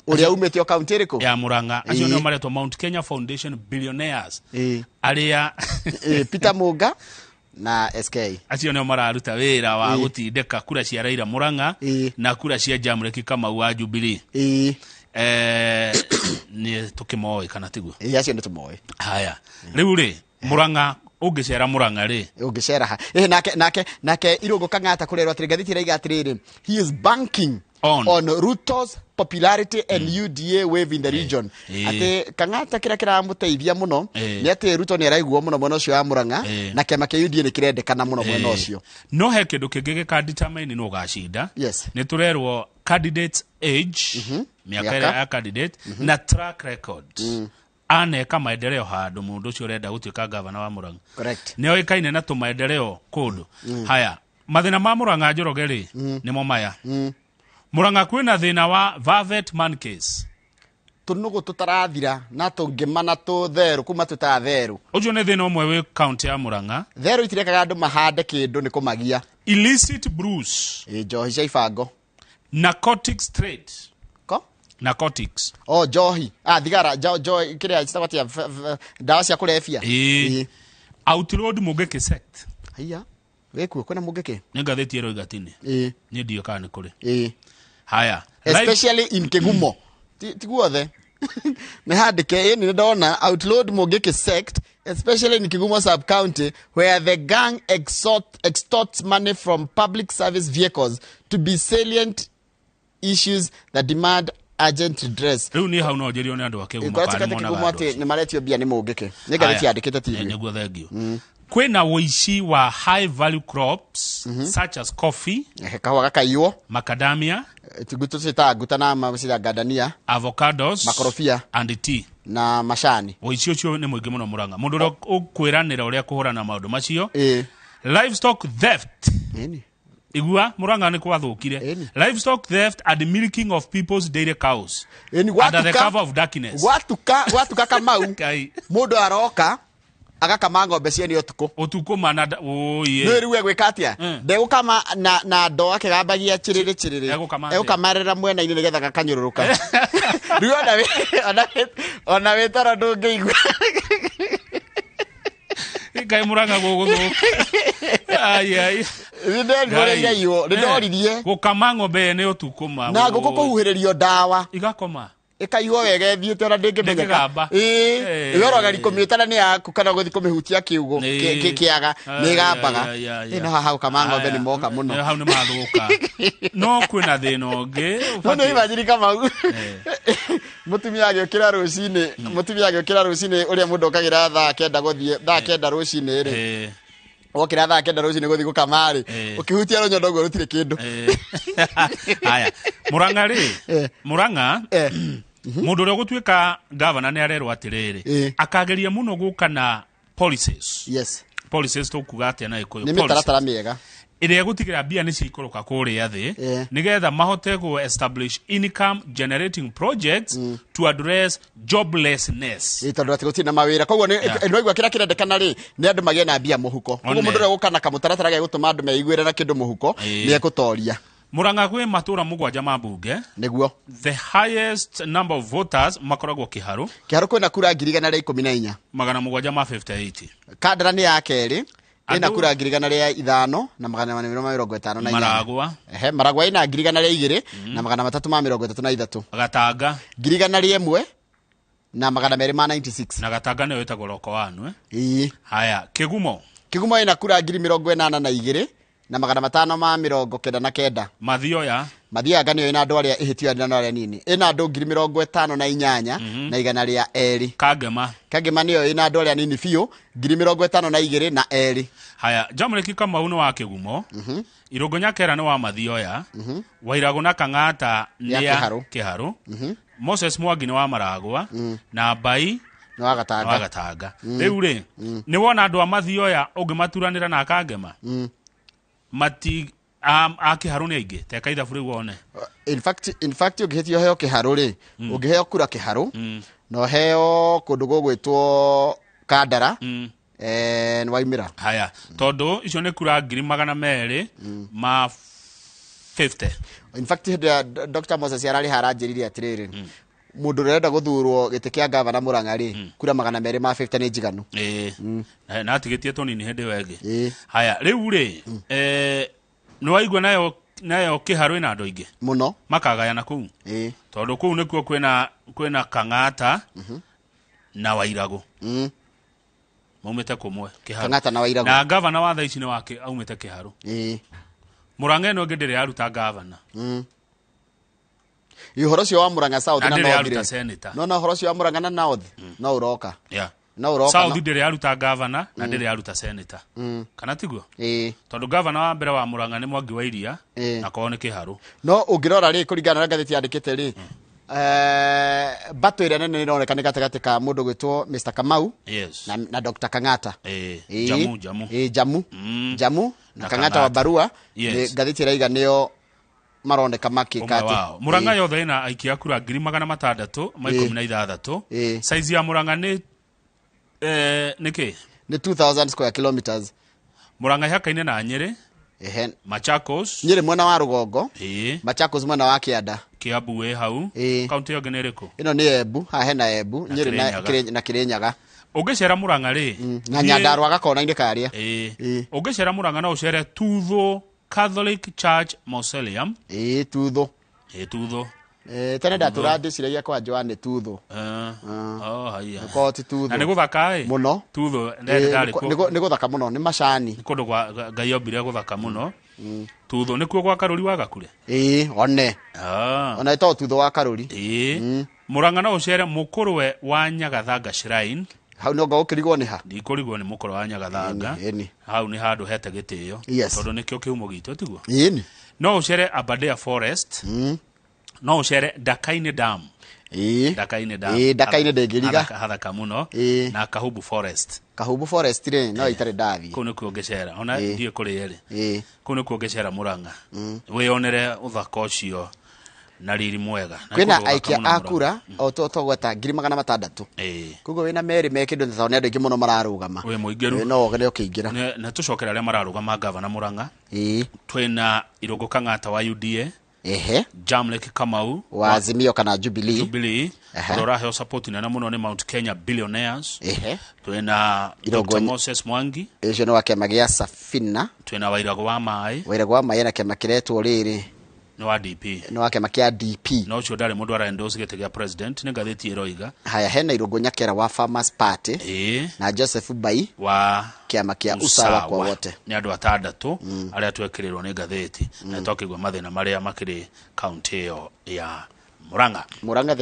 Ũrĩa umĩte o kaunti ĩrĩkũ? Ya Murang'a. Acio nĩo maretwo Mount Kenya Foundation Billionaires, arĩa Peter Muga. Na SK. Acio nĩo mararuta wĩra wa gũtindĩka kura cia Raila Murang'a na kura cia Jamreki Kamau wa Jubilee. Nĩ tũkĩmoĩ kana tiguo? Ĩĩ, acio nĩ tũmoĩ. Haya, rĩu rĩ, Murang'a, ũngĩcera Murang'a rĩ, Ũngĩcera ha? Ĩhĩ, nake Irũngũ Kang'ata kũrerwo atĩrĩ, ngathĩti ĩraiga atĩrĩrĩ, he is banking on Ruto's popularity and UDA wave in the region. Atĩ Kang'ata kĩrĩa kĩramũteithia mũno nĩ atĩ Ruto nĩ araiguo mũno mwena ũcio wa Murang'a na kĩama kĩa UDA nĩ kĩrendekana mũno mwena ũcio. No he kĩndũ kĩngĩ gĩka determine nũ ũgacinda. Nĩ tũrerwo candidate age, mĩaka Mĩaka. ĩrĩa ya candidate na track record, aneka maendeleo handũ mũndũ ũcio ũrenda gũtuĩka gavana wa Murang'a nĩ oĩkaine na tũmaendeleo kũndũ. Haya, mathĩna ma Murang'a, Njoroge, rĩ, nĩmo maya. Murang'a kwĩna thĩna wa vervet monkeys. Tũnũgũ tũtarathira na tũngĩma na tũtherũ kuma twĩtaga therũ. Ũcio nĩ thĩna ũmwe wĩ kaunti ya Murang'a. Therũ itirekaga andũ mahande kĩndũ nĩ kũmagia. Illicit brews. Ĩ, njohi cia ibango. Narcotics trade. Ko? Narcotics. O njohi, ah, thigara, njo kĩrĩa citagwo atĩa, ndawa cia kũrebia. Ĩĩ. Outlawed Mungiki sect. Haiya, wĩkuo kwĩna Mũngĩkĩ? Nĩ ngathĩti ĩroiga tini. Niĩ ndiũĩ kana nĩ kũrĩ. Haya. Especially in Kĩgumo. Ti guothe nĩ handĩke. Ĩ, nĩ ndona outlawed Mungiki sect, especially in Kigumo sub county, where the gang extorts money from public service vehicles, to be salient issues that demand urgent redress. Rĩu niĩ hau no njĩrio nĩ andũ a Kĩgumo Kũrĩa kana tukate nĩ Kĩgumo monaga andũ atĩ acio. nĩ maretio mbia nĩ Mũngĩkĩ. Nĩ ngathĩti Haya. yandĩkĩte TV. Nĩguo, thengio. Kwĩna ũici wa high value crops such as coffee, Ehe, kahũa gakaiywo. Macadamia, Ngutu ciĩtaga nguta na macita gandania, avocados, makorobia, and tea. Na macani. Ũici ũcio nĩ mũingĩ mũno Murang'a. Mũndũ ũrĩa ũkwĩranĩra ũrĩa kũhũrana na maũndũ macio. Livestock theft. Ĩni. Igua, Murang'a nĩ kwathũkire. Ĩni. Livestock theft and milking of people's dairy cows Ĩni. under the Gwatuka. cover of darkness. Gwatuka Kamau, Ngai. mũndũ aroka agakama ng'ombe ciene ũtukũ. Ũtukũ mana Nĩ ũiye. rĩu egwĩka atĩa? Ndegũkama na ndoo akĩgambagia chĩrĩrĩ chĩrĩrĩ. Egũkama atĩa? Egũkamarĩra mwena-inĩ nĩgetha gakanyũrũrũka. Rĩu ona wĩ toro ndũngĩigua. Ngai, Murang'a gũgũthũka. Ai ai. Nĩ nderirwo rĩrĩa iraiywo, nĩ ndoririe. Gũkama ng'ombe ene ũtukũ ma. Na ngũkũ kũhuhĩrĩrio ndawa. Igakoma. Ĩkaihwo wega ĩthiĩte ona ndĩngĩmenyeka. Ndĩngĩgamba. Ĩĩ, we ũrogeri kũmĩtana nĩ yaku kana gũthiĩ kũmĩhutia kiugo kĩaga nĩ ĩgambaga. Ĩ, no haha gũkama ng'ombe nĩ moka mũno. Hau nĩ mathũka, no kwĩna thĩna ũngĩ. No nĩ imagine, Kamau, mũtumia agĩũkĩra rũcinĩ ũrĩa mũndũ okagĩra 9:00 gũthiĩ 9:00 rũcinĩ rĩ, wokĩra 9:00 rũcinĩ gũthiĩ gũkama rĩ, ũkĩhutia rũnyondo ũguo rũtirĩ kĩndũ. Haya, Murang'a rĩ, Murang'a, mũndũ ũrĩa ũgũtuĩka gavana nĩ arerwo atĩrĩrĩ, akageria mũno gũka na policies. Policies tũkuga atĩa na Gĩkũyũ? Nĩ Policies. mĩtaratara mĩega. Ĩrĩa ĩgũtigĩra mbia nĩ ciikũrũka kũrĩa thĩ, nĩgetha mahote gũ establish income generating projects to address joblessness. Ĩ, tondũ atĩ gũtirĩ na mawĩra, koguo nĩ waigua kĩrĩa kĩrendekana rĩ, nĩ andũ magĩe na mbia mũhuko. Koguo One. mũndũ ũrĩa ũgũka na kamũtaratara ge gũtũma andũ meiguĩre na kĩndũ mũhuko nĩ ekũtoria. Murang'a gwĩ matũra mũgwanja ma mbunge. The highest number of voters makoragwo Kĩharũ. Kĩharũ kwĩna kura 114,758. 758. Kandara nĩ ya kerĩ, ĩna kura 105,458. Maragwa. Ehe, Maragwa ĩna 102,333. Gatanga. 101,296. Na Gatanga nĩyo ĩtagwo Roko wanu, eh? Ĩĩ. Haya, Kĩgumo. Kĩgumo ĩna kura 82,599. Mathioya. Mathianga nĩyo ĩna andũ arĩa ĩhĩtio na arĩa nini, ĩna andũ 58,102. Kangema. Kangema nĩyo ĩna andũ arĩa nini biũ, 52,002. Haya, Jamreki Kamau nĩ wa Kĩgumo, Irũngũ Nyakera nĩ wa Mathioya, Wairagũ na Kang'ata nĩ Ya ya Kĩharũ. Kĩharũ, Moses Mwangi nĩ wa Maragwa na Mbai Nĩ wa nĩ wa Gatanga. Gatanga. Rĩu rĩ, nĩ wona andũ a Mathioya ũngĩmaturanĩra na Kangema, mati a Kĩharũ nĩ aingĩ teka ithabu rĩu wone. In fact ũngĩhĩtio ũheo Kĩharũ rĩ, ũngĩheo kura Kĩharũ na ũheo kũndũ gũgwĩtwo Kandara, nĩ waumĩra. Haya, tondũ icio nĩ kura 250,000. In fact, hĩndĩ ĩrĩa Dr. Moses ararĩ haha aranjĩrire atĩrĩrĩ, Mundu urenda guthurwo giti kia gavana Murang'a ri, kura 250 ni njiganu. Na atigitie tunini hindi ĩyo ĩngĩ. Haya, riu ri, ni waigua nayo Kiharu ina andu aingi muno, makagayana kuu. Tondu kuu nikuo kwina Kang'ata na Wairagu. Maumite kumwe Kiharu. Kang'ata na Wairagu. Na gavana wa thaa ici ni wake aumite Kiharu. Murang'a ĩno ĩngĩ ndĩrĩ yaruta gavana. Ũhoro ũcio wa Murang'a South na North. No na ũhoro ũcio wa Murang'a na North no ũroka. Yeah. No ũroka. South ndĩrĩ yaruta gavana na ndĩrĩ yaruta senator. Kana tiguo? Tondu gavana wa mbere wa Murang'a nĩ Mwangi wa Iria na kwao nĩ Kiharu. No ũngĩrora rĩ, kũringana na ngathĩti yandĩkĩte rĩ, batũ ĩrĩa nene nĩroneka nĩ gatagatĩ ka mũndũ gwĩtwo Mr Kamau. Yes. Na Dr Kang'ata. Jamu. Jamu. Jamu na Kang'ata wa barua. Yes. Ngathĩti ĩraiga nĩo maroneka makĩka atĩ Murang'a yothe ĩna aikia a kura 616. Size ya Murang'a nĩ nĩ Nĩ 2000 square kilometers. Murang'a ihakaine na Nyeri. Machakos. Nyeri mwena wa rũgongo. Machakos mwena wa kĩanda. Kiambu wĩ hau. Kaunti ĩyo ĩngĩ nĩ ĩrĩkũ? Ĩno nĩ Embu, haha hena Embu, Nyeri na Kirinyaga. Ũngĩcera Murang'a rĩ, na Nyandarua gakona-inĩ karĩa. Ũngĩcera Murang'a no ũcere Tutho Catholic Church Mausoleum. Tutho. Tutho. Tene ndatura ndĩciragia kwa Joan Tutho. Oh, haiya. Ko ti Tutho. Na nĩ gũthaka ĩ? Mũno. Tutho ndarĩ kuo. Nĩ gũthaka mũno, nĩ macani. Nĩ kũndũ kwa Ngai ombire gũthaka mũno. Tutho nĩkuo gwa Karũri wa Gakure? One. Ona ĩtagwo Tutho wa Karũri. Murang'a no ũcere Mũkũrwe wa Nyagathanga Shrine. Hau no ngũkĩrigwo nĩ ha? Ndikũrigwo nĩ Mũkũrwe wa Nyagathanga. Hau nĩ handũ hete gĩtĩo. Tondũ nĩkĩo kĩhumo gitũ tiguo? No ũcere Aberdare Forest. No ũcere Ndakaine Dam. Ndakaine Dam. Ndakaine ndĩngĩriga. Hathaka mũno. Na Kahubu Forest. Kahubu Forest rĩ, no itarĩ ndathiĩ. Kũu nĩkuo ngĩcera. Ona ndiĩ kũrĩ erĩ. Kũu nĩkuo ngĩcera Murang'a. Wĩyonere ũthaka ũcio na riri mwega. Kwĩna aikia a kura o tũgweta 600,000. Koguo wĩna merĩ me kĩndũ tondũ nĩ andũ aingĩ mũno mararũgama. Wĩ mũingĩru. No wogere ũkĩingĩra. Na tũcokere arĩa mararũgama gavana Murang'a. Twĩna Irũngũ Kang'ata wa UDA. Jamlek Kamau wa Azimio kana Jubilee. Ũrĩa ũraheo support nene mũno nĩ Mount Kenya Billionaires. Twĩna Dr Moses Mwangi. Ũcio nĩ wa kĩama gĩa Safina. Twĩna Wairagu wa Maĩ. Wairagu wa Maĩ na kĩama kĩretwo rĩrĩ nĩ wa DP. Nĩ wa kĩama kĩa DP. No ũcio ndarĩ mũndũ ara endorse gĩtĩ gĩa president, nĩ ngathĩti ĩroiga. Haya, hena Irũngũ Nyakera wa Farmers Party. Na Joseph Bai wa kĩama kĩa Usawa kwa wote. Nĩ andũ atandatũ arĩa twekĩrĩrwo nĩ ngathĩti. Na twakĩigua mathĩna marĩa makĩrĩ kaunti ĩyo ya Murang'a. Murang'a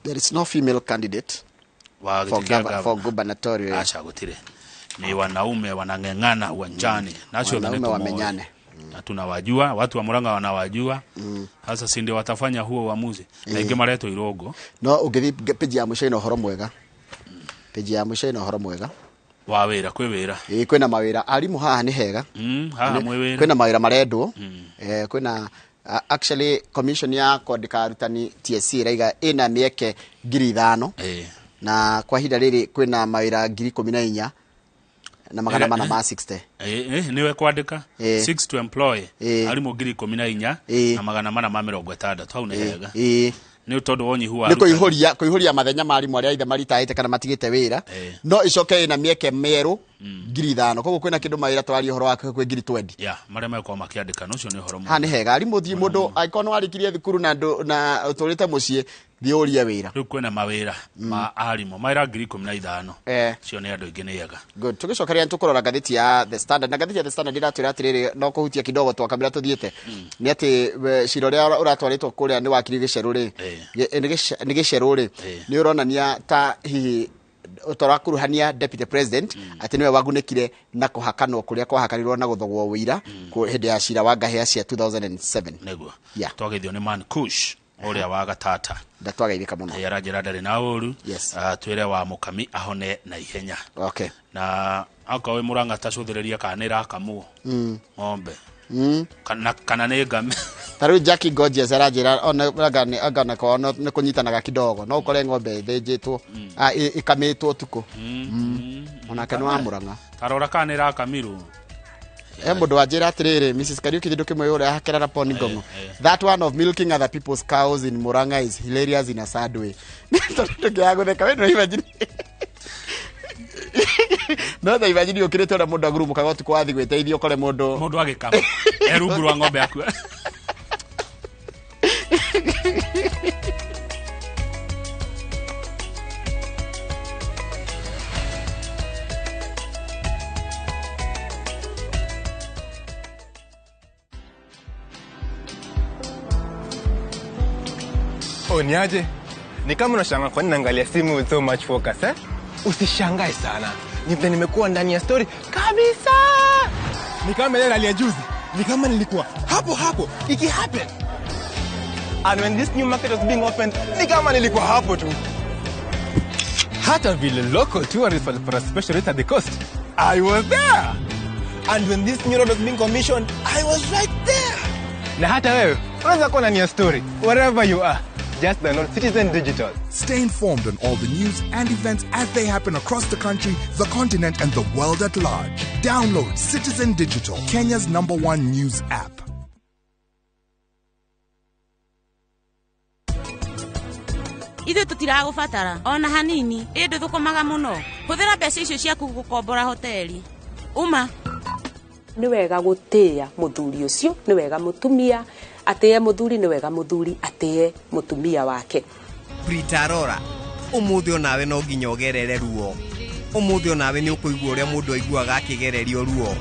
there is no female candidate wa for gubernatorial. Acha gũtirĩ. Ni wanaume wanang'eng'ana uwanjani. Na acio wanaume wamenyane. Na tunawajua, watu wa Murang'a wanawajua. Sasa si ndio watafanya huo uamuzi. Na ingi maretwo Irũngũ. No ũngĩthiĩ page ya mũico ĩna ũhoro mwega. Page ya mũico ĩna ũhoro mwega. Wa wĩra, kwĩ wĩra. Kwĩna mawĩra. Arimũ haha nĩ hega. Haha mwĩ wĩra. Kwĩna mawĩra marendwo. Kwĩna actually commission ya kwandĩka arutani TSC ĩraiga ĩna mĩeke 5,000. Na kwa ihinda rĩrĩ kwĩna mawĩra 14,460. Niwe kwandĩka 6 to employ arimũ 14,460. Hau nĩ hega. Nĩ tondũ wa ũnyihu wa nĩ kũihũria mathenya ma arimũ arĩa ithe maritaĩte kana matigĩte wĩra. No icoke ĩna mĩeke mĩerũ 5,000. Koguo kwĩna kĩndũ mawĩra tũraria ũhoro wa kwĩ 20,000. Yeah, marĩa megũkorwo makĩandĩka, ũcio nĩ ũhoro mwega. Haha nĩ hega. Arimũ thiĩ mũndũ angĩkorwo nĩ warĩkirie thukuru na ũtũrĩte mũciĩ, thiĩ ũrie wĩra. Rĩu kwĩna mawĩra ma arimũ, mawĩra 15,000. Cio nĩ andũ aingĩ nĩ ega. Good. Tũgĩcokeria nĩtũkũrora ngathĩti ya The Standard. Na ngathĩti ya The Standard ĩratwĩra atĩrĩrĩ, no kũhutia kidogo twakamĩra tũthiĩte. Nĩ atĩ cira ũrĩa ũratwarĩtwo kũrĩa nĩ wakiri Gĩcerũ rĩ. Nĩ Gĩcerũ rĩ. Nĩ ũronania ta hihi ũtarakuruhania deputy president atĩ nĩwe wagunĩkire na kũhakanwo kũrĩa kwahakanirwo na gũthogwo ũira hĩndĩ ya cira wa ngahĩha cia 2007. Nĩguo. Twageithio nĩ Man Kush ũrĩa wa Gatata. Ndatwageithĩka mũno. Aranjĩra ndarĩ na ũru. Yes. Twĩre wa Mũkami ahone na ihenya. Okay. Na akorwo wĩ Murang'a ta cũthĩrĩria kana nĩ ĩrakamwo ng'ombe. Kana nĩ ngame. Ta rĩu Jackie Gorgeous aranjĩra ona korwo nĩ kũnyitanaga kidogo, no ũkore ng'ombe ĩthĩnjĩtwo, ĩkamĩtwo ũtukũ. Onake nĩ wa Murang'a. Ta rora kana nĩ ĩrakamirwo. He mũndũ wanjĩra atĩrĩrĩ, Mrs Kariuki, kĩndũ kĩmwe ũrĩa hakerara poni ngongo, that one of milking other people's cows in Murang'a is hilarious in a sad way. Tondũ ndũngĩaga gũtheka, we no imagine, no ta imagine ũkĩrĩte ũrĩa mũndũ agurumũkaga ũtukũ wathiĩ gwĩteithia, ũkore mũndũ Mũndũ agĩkama e rungu rwa ng'ombe yaku. Oh, niaje? Ni kama unashangaa kwa nini naangalia simu with so much focus, eh? Usishangae sana. Ni vile nimekuwa ndani ya story kabisa. Ni kama ile rally ya juzi. Ni kama nilikuwa hapo hapo iki happen. And when this new market was being opened, ni kama nilikuwa hapo tu. Hata vile local tourists for a special rate at the coast, I was there. And when this new road was being commissioned, I was right there. Na hata wewe unaweza kuwa ndani ya story wherever you are. Just download Citizen Digital. Stay informed on all the news and events as they happen across the country, the continent, and the world at large. Download Citizen Digital, Kenya's number one news app. Ithuĩ tũtiragũbatara ona hanini, ĩ ndũthũkũmaga mũno. Hũthĩra mbeca icio ciaku gũkombora hoteli uma. Nĩ wega gũtĩĩa mũthuri ũcio, nĩ wega mũtumia atĩe mũthuri, nĩ wega mũthuri atĩe mũtumia wake. Pritarora, ũmũthĩ onawe no nginya ũgerere ruo. Ũmũthĩ onawe nĩ ũkũigua ũrĩa mũndũ aiguaga akĩgererio ruo.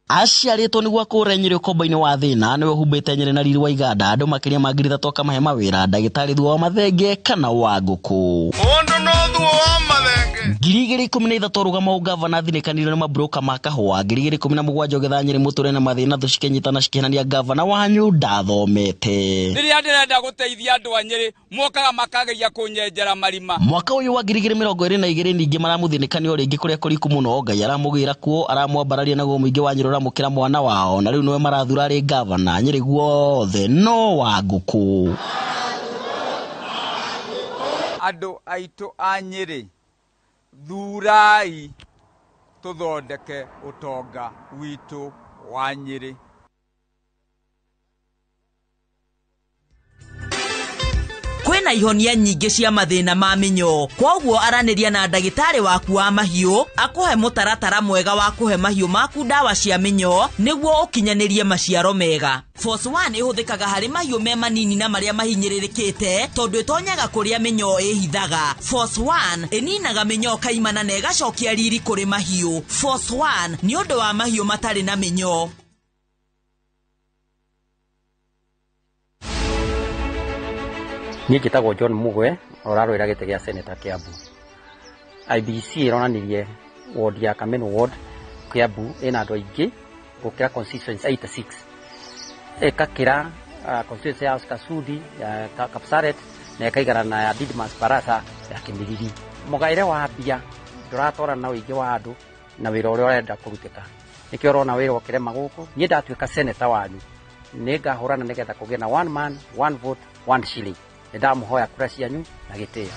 Aciarĩtwo nĩguo akũre Nyĩrĩ ũkombo-inĩ wa thĩna, nĩwe ũhumbĩte Nyĩrĩ na riri wa iganda, andũ makĩria ma 3,000 akamahe mawĩra, ndagĩtarĩ thutha wa mathenge kana wa ngũkũ. Mũndũ no thuo wa mathenge. 2013 rũgama ũgavana thinĩkanire nĩ mabroka ma kahũa. 2017 ũgetha Nyĩrĩ mũtũre na mathĩna, thũ cikĩnyitana cikĩhenania gavana wanyu ndathomete. Rĩrĩa ndĩrenda gũteithia andũ a Nyĩrĩ mokaga makageria kũnyenjera marima. Mwaka ũyũ wa 2022 ningĩ maramũthĩnĩkania o rĩngĩ kũrĩa kũriku mũno, Ngai aramũgĩra kuo, aramwambararia naguo mũingĩ wa Nyĩrĩ ũramũkĩra mwana wao, na rĩu nĩwe marathura arĩ gavana Nyĩrĩ guothe no wa ngũkũ. Andũ aitũ a Nyĩrĩ, thurai tũthondeke ũtonga witũ wa Nyĩrĩ. Kwĩna ihonia nyingĩ cia mathĩna ma mĩnyoo, kwoguo aranĩria na ndagĩtarĩ waku wa mahiũ akũhe mũtaratara mwega wa kũhe mahiũ maku ndawa cia mĩnyoo nĩguo ũkinyanĩrie maciaro mega. Force 1 ĩhũthĩkaga harĩ mahiũ me manini na marĩa mahinyĩrĩrĩkĩte tondũ ĩtonyaga kũrĩa mĩnyoo ĩhithaga. Force 1 ĩninaga mĩnyoo kaimana na ĩgacokia riri kũrĩ mahiũ. Force 1 nĩ ũndũ wa mahiũ matarĩ na mĩnyoo. Niĩ njĩtagwo John Mugwe, ũrarũĩra gĩtĩ gĩa Senator Kiambu. IBC ĩronanirie ward ya Kameno ward Kiambu ĩna andũ aingĩ gũkĩra constituency 86, ĩkakĩra constituency ya Kasudi ya Kapsaret na ĩkaigana na ya Didmas Barasa ya Kimilili. Mũgaĩre wa mbia ndũratwarana na ũingĩ wa andũ na wĩra ũrĩa ũrenda kũrutĩka, nĩkĩo ũrona wĩra ũkĩrema gũkũ. Niĩ ndatuĩka senator wanyu nĩngahũrana nĩgetha kũgĩe na one man one vote one shilling. Nĩndamũhoya kura cianyu na gĩtĩo.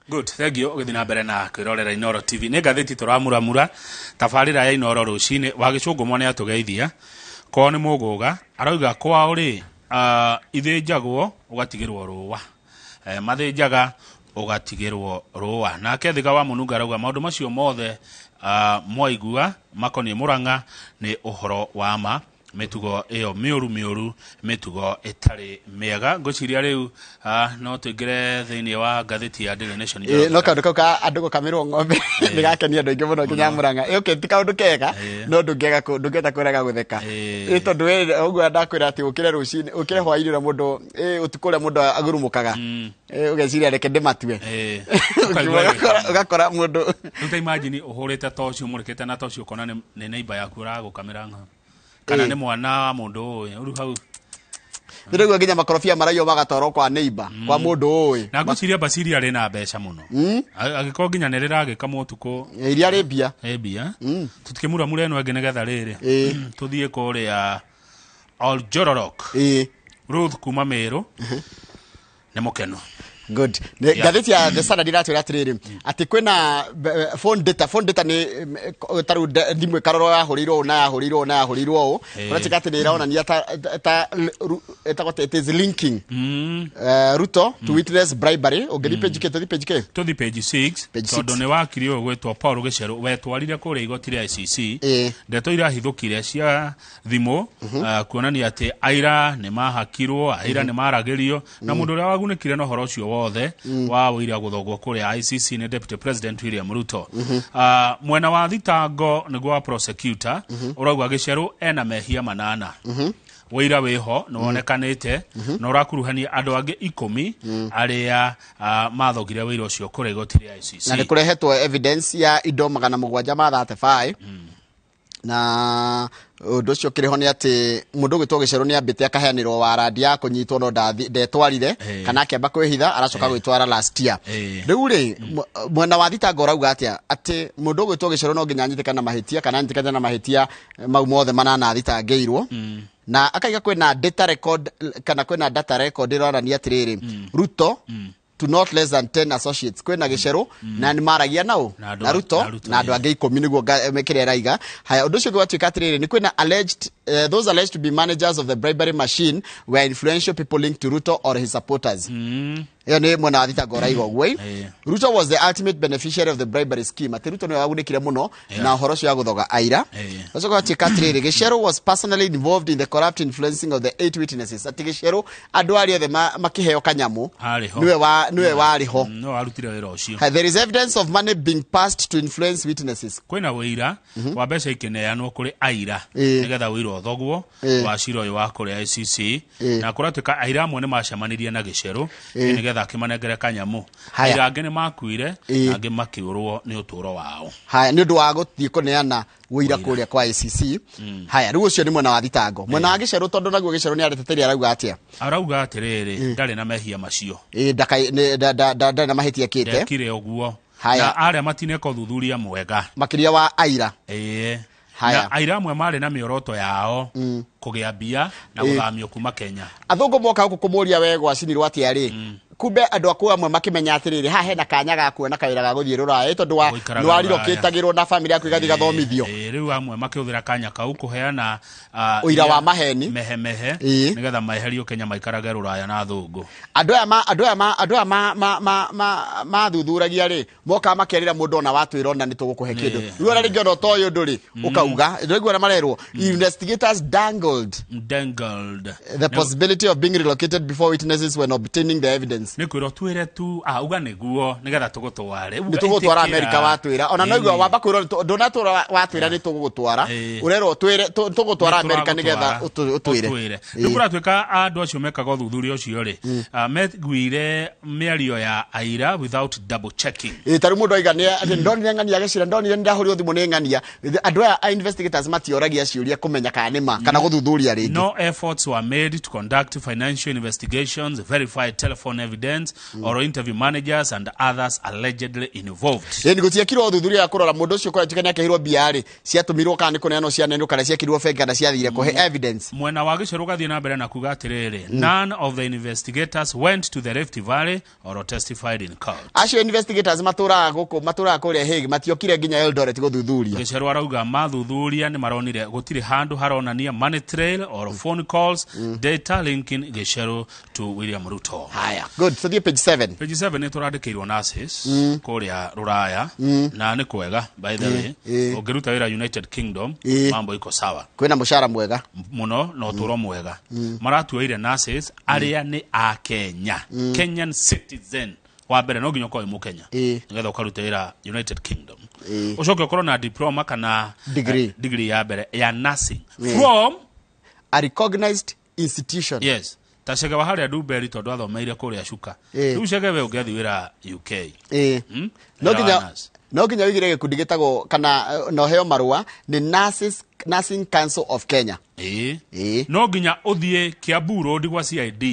Good, thank you. Ũgĩthiĩ na mbere na kwĩrorera Inooro TV. Nĩ ngathĩti tũramuramura tabarĩra ya Inooro rũcinĩ. Wa Gĩcũngũ mwana atũgeithia kwao nĩ mũgũga, arauga kwao rĩ ithĩnjagwo ũgatigĩrwo rũa, mathĩnjaga ũgatigĩrwo rũa. Nake Thiga wa Mũnunga arauga maũndũ macio mothe mwaigua makoniĩ Mũrang'a nĩ ũhoro wa ma. Mĩtugo ĩyo mĩũru mĩũru, mĩtugo ĩtarĩ mĩega. Ngwĩciria rĩu no tũingĩre thĩinĩ wa ngathĩti ya Daily Nation. No kaũndũ kau ka andũ gũkamĩrwo ng'ombe nĩ gakenia andũ aingĩ mũno nginya Murang'a. Okay, ti kaũndũ kega, no ndũngĩaga ndũngĩhota kũrega gũtheka. Tondũ we ũguo ndakwĩra atĩ ũkĩre rũcinĩ, ũkĩre hwaĩ-inĩ ũrĩa mũndũ, ũtukũ ũrĩa mũndũ agurumũkaga. Ũgeciria reke ndĩmatue. Ũgakora mũndũ. Rĩu ta imagine ũhũrĩte toci, ũmũrĩkĩte na toci, ũkona nĩ neighbor yaku ũragũkamĩra ng'ombe. Kana nĩ mwana wa mũndũ ũĩ. Rĩu hau. Nĩrĩguo nginya makorobia maraiywo magatwarwo kwa neighbor, kwa mũndũ ũĩ. Na ngwĩciria Bashiri arĩ na mbeca mũno. Angĩkorwo nginya nĩ rĩragĩkamwo ũtukũ. Iria rĩ mbia. Ĩ mbia. Tũtikĩmuramure ĩno ĩngĩ nĩgetha rĩrĩ. Tũthiĩ kũrĩa Oljororok. Ruth kuma Meru. Nĩ mũkenu. Good. Ngathĩti ya The Standard iratwĩra atĩrĩrĩ, atĩ kwĩna phone data, phone data nĩ ta rĩu thimũ ĩkarorwo yahũrĩirwo ũũ na yahũrĩirwo ũũ na yahũrĩirwo ũũ. Kũratuĩka atĩ nĩ ĩronania ta ĩtagwo atĩ it is linking Ruto to witness bribery. Ũngĩthiĩ page K, tũthiĩ page K? Tũthiĩ page 6, Page tondũ 6. nĩ wakiri ũyũ gwĩtwo Paul Gĩcerũ wetwarire kũrĩa igoti rĩa ICC. Ndeto irahithũkire cia thimũ, kuonania atĩ aira nĩ mahakirwo, aira nĩ maragĩrio, na mũndũ ũrĩa wagunĩkire na ũhoro ũcio wothe wa ũira gũthogwo kũrĩa ICC nĩ Deputy President William Ruto. Mwena wa thitango nĩguo wa prosecutor ũrauga Gĩcerũ ena mehia 8. Ũira wĩho nĩ wonekanĩte na ũrakuruhania andũ angĩ 10 arĩa mathogire ũira ũcio kũrĩa igoti rĩa ICC. Na nĩ kũrehetwo evidence ya indo magana mũgwanja ma 35. Na ũndũ ũcio ũkĩrĩ ho nĩ atĩ mũndũ ũgwĩtwo Gĩcerũ nĩ ambĩte akaheanĩrwo warandi ya kũnyitwo no ndetwarire, kana akĩamba kwĩhitha aracoka gwĩtwara last year. Rĩu rĩ, mwena wa thitango ũrauga atĩa? Atĩ mũndũ ũgwĩtwo Gĩcerũ no nginya anyitĩkane na mahĩtia, kana anyitĩkane na mahĩtia mau mothe manana athitangĩirwo. Na akaiga kwĩna data record, kana kwĩna data record ĩronania atĩrĩrĩ, Ruto to not less than 10 associates. Kwĩna Gĩcerũ na nĩ maragia nao Na andũ na Ruto na Ruto, na andũ angĩ 10 nĩguo kĩrĩa ĩraiga. Haya, ũndũ ũcio ũngĩ watuĩka atĩrĩrĩ, nĩ kwĩna alleged, those alleged to be managers of the bribery machine were influential people linked to Ruto or his supporters. Ĩyo nĩ mwena wa thitango ũraiga ũguo. Ruto was the ultimate beneficiary of the bribery scheme. Atĩ Ruto nĩwe wagunĩkire mũno na ũhoro ũcio wa gũthoga aira. Ũcoka watuĩka atĩrĩrĩ, Gĩcerũ was personally involved in the corrupt influencing of the 8 witnesses. Atĩ Gĩcerũ andũ arĩa othe makĩheo kanyamũ, Arĩ ho. nĩwe warĩ ho. Nĩwe warutire wĩra ũcio. There is evidence of money being passed to influence witnesses. Kwĩna ũira wa mbeca ikĩneanwo kũrĩ aira nĩgetha ũira ũthogwo wa cira ũyũ wa kũrĩa ICC. Na kũratuĩka aira amwe nĩ macemanirie na Gĩcerũ nĩgetha akĩmanengere kanyamũ. Aira angĩ nĩ makuire, na angĩ makĩũrwo nĩ ũtũũro wao. Haya, nĩ ũndũ wa gũthiĩ kũneana ũira kũrĩa kwa ICC. Haya, rĩu ũcio nĩ mwena wa thitango. Mwena wa Gĩcerũ, tondũ naguo Gĩcerũ nĩ areteteria, arauga atĩa? Arauga atĩrĩrĩ, ndarĩ na mehia macio. Ndarĩ na mahĩtia ekĩte. Ndekire ũguo. Haya. Na arĩa matineka ũthuthuria mwega. Makĩria wa aira. Haya. Na aira amwe marĩ na mĩoroto yao kũgĩa mbia na gũthamio kuma Kenya. Athũngũ moka gũkũ kũmũria we gwacinirwo atĩa rĩ, kumbe andũ akũu amwe makĩmenya atĩrĩrĩ, haha hena kanya ga kuona kawĩra ga gũthiĩ rũraya, tondũ Gũikaraga nĩ warirokĩtagĩrwo na bamĩrĩ yaku ĩgathiĩ gathomithio. Rĩu amwe makĩhũthĩra kanya kau kũheana, ũira wa maheni. Mehemehe, nĩgetha meherio Kenya maikarage rũraya na athũngũ. Andũ aya mathuthuragia rĩ, mokaga makerĩra mũndũ ona watwĩra ona nĩ tũgũkũhe kĩndũ. Rĩu ona rĩngĩ ona ũtoĩ ũndũ rĩ, ũkauga, ndũraigua ũrĩa marerwo, investigators dangled. Dangled. The possibility of being relocated before witnesses when obtaining the evidence. Nĩ kwĩrwo twĩre tu, uga nĩguo, nĩgetha tũgũtware. Nĩ tũgũtwara Ĩtĩkĩra. America watwĩra. Ona no igua wamba kwĩrwo ndũnatwĩra watwĩra nĩ tũgũgũtwara. Ũrerwo twĩre, tũgũtwara Nĩ America nĩgetha tũragũtwara. ũtwĩre. Ũtwĩre. Rĩu kũratuĩka andũ acio mekaga ũthuthuria ũcio rĩ, meguire mĩario ya aira without double checking. Ta rĩu mũndũ aiga nĩ atĩ ndonire ng'ania gĩcira, ndonire nĩ ndahũrirwo thimũ nĩ ng'ania. Andũ aya a investigators matioragia ciũria kũmenya kana nĩ ma, kana gũthuthuria rĩngĩ. No efforts were made to conduct financial investigations, verify telephone evidence, or interview managers and others allegedly involved. Nĩ gũtiekirwo ũthuthuria wa kũrora mũndũ ũcio kũrĩa nĩ akĩheirwo mbia rĩ, ciatũmirwo kana nĩ kũneanwo cianeanwo kana ciekirwo bengi kana ciathire kũhe evidence. Mwena wa Gĩcerũ ũgathiĩ na mbere na kuga atĩrĩrĩ, none of the investigators went to the Rift Valley or testified in court. Acio investigators matũraga gũkũ, matũraga kũrĩa Hague, matiokire nginya Eldoret gũthuthuria. Gĩcerũ arauga mathuthuria nĩ maronire gũtirĩ handũ haronania money trail or phone calls, data linking Gĩcerũ to William Ruto. Haya, good. Good, tuthiĩ page 7. Page 7 nĩ tũrandĩkĩirwo nurses kũrĩa Rũraya, na nĩ kwega, by the way. Ũngĩruta wĩra United Kingdom, mambo iko sawa. Kwĩna mũcara mwega. Mũno na ũtũũro mwega. Maratuoire nurses arĩa nĩ a Kenya, Kenyan citizen. Wa mbere no nginya ũkorwo wĩ Mũkenya nĩgetha ũkarute wĩra United Kingdom. Ũcoke ũkorwo na diploma kana Degree. Degree ya mbere ya nursing from a recognized institution. Yes, ta Chege wa harĩa Ndumberi, tondũ athomeire kũrĩa Cuka. Rĩu Chege, we ũngĩathiĩ wĩra UK, No Wĩra wa nginya nurse. No nginya wĩigire gĩkundi gĩtagwo kana na ũheo marũa nĩ Nursing Council of Kenya. No nginya ũthiĩ Kiambu Road gwa CID,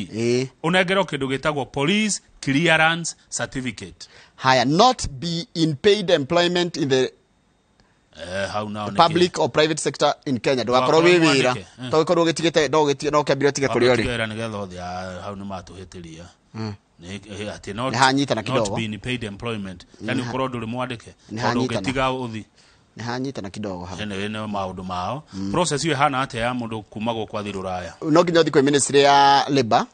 ũnengerwo kĩndũ gĩtagwo police clearance certificate. Haya, not be in paid employment in the Hau nao nĩ public or private sector in Kenya. Ndũgakorwo wĩ Ndũgakorwo wĩra. mwandĩke, To gĩkorwo ũgĩtigĩte no ũgĩtige no ũkĩambire ũtige kũrĩa ũrĩ. Wĩra nĩgetha ũthiĩ, hau nĩ matũhĩtĩria. Atĩ not, Nĩ hanyitana not kidogo. be in paid employment, yani ũkorwo ndũrĩ mwandĩke, Nĩ tondũ hanyitana. ũngĩtiga ũthi. Nĩ hanyitana kidogo hau. Anyway, nĩ maũndũ mao. Process ĩyo ĩhana atĩa ya mũndũ kuma gũkũ athiĩ Rũraya? No nginya ũthiĩ kwĩ ministry ya labor,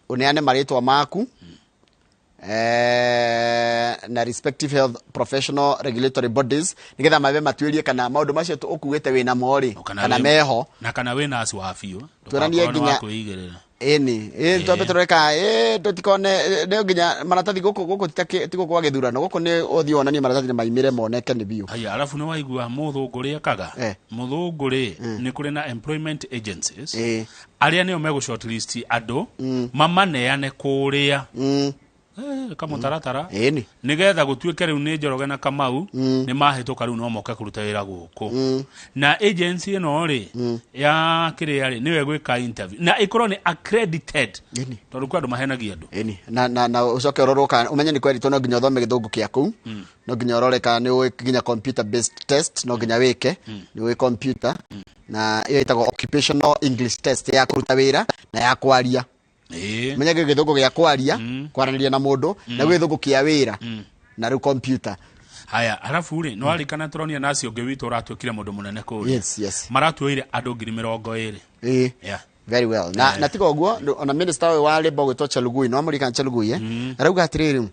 ũneane marĩtwa maku na respective health professional regulatory bodies, nigetha mabe matuĩrie kana maũndũ macio ũkuĩte wĩna mo rĩ, kana meho. Na kana wĩ nurse wa biũ. Tuonanie Ndũgakorwo nĩ wa nginya- kwĩigĩrĩra. Ĩni ĩ twambe tũrore kana ĩ tũtikone nĩ nginya maratathi gũkũ gũkũ ti gũkũ gwa gĩthurano, gũkũ nĩ ũthiĩ wonanie maratathi nĩ maimĩre moneke nĩ biũ. Haya, arabu nĩ waigua mũthũngũ rĩ ekaga mũthũngũ rĩ, nĩ kũrĩ na employment agencies arĩa nĩo megũ shortlist andũ mamaneane kũrĩa kamũtaratara, Ĩni. Nĩgetha gũtuĩke rĩu nĩ Njoroge na Kamau nĩ mahĩtũka, rĩu no moke kũruta wĩra gũkũ. Na agency ĩno rĩ ya kĩrĩa rĩ nĩwe gwĩka interview na ĩkorwo nĩ accredited, tondũ kwĩ andũ mahenagia andũ. Ĩni, na ũcoke ũrorwo kana ũmenye nĩ kweritwo no nginya ũthome gĩthũngũ kĩa kũu, no nginya ũrore kana nĩ ũĩ nginya computer based test, no nginya wĩke nĩ ũĩ computer, na ĩyo ĩtagwo occupational English test ya kũruta wĩra na ya kwaria. Menye gĩthũngũ gĩa kwaria, kwaranĩria na mũndũ, na gĩthũngũ kĩa wĩra, na rĩu computer. Haya, arabu rĩ, nĩ warikana tũronia nasi ũngĩ witũ ũratuĩkire mũndũ mũnene kũrĩa? Yes. Maratuoire andũ 20,000. Very well. Na tiga ũguo, ona minister ũyũ wa labor gwĩtwo Chelugui, no amũririkana Chelugui, arauga atĩrĩrĩ,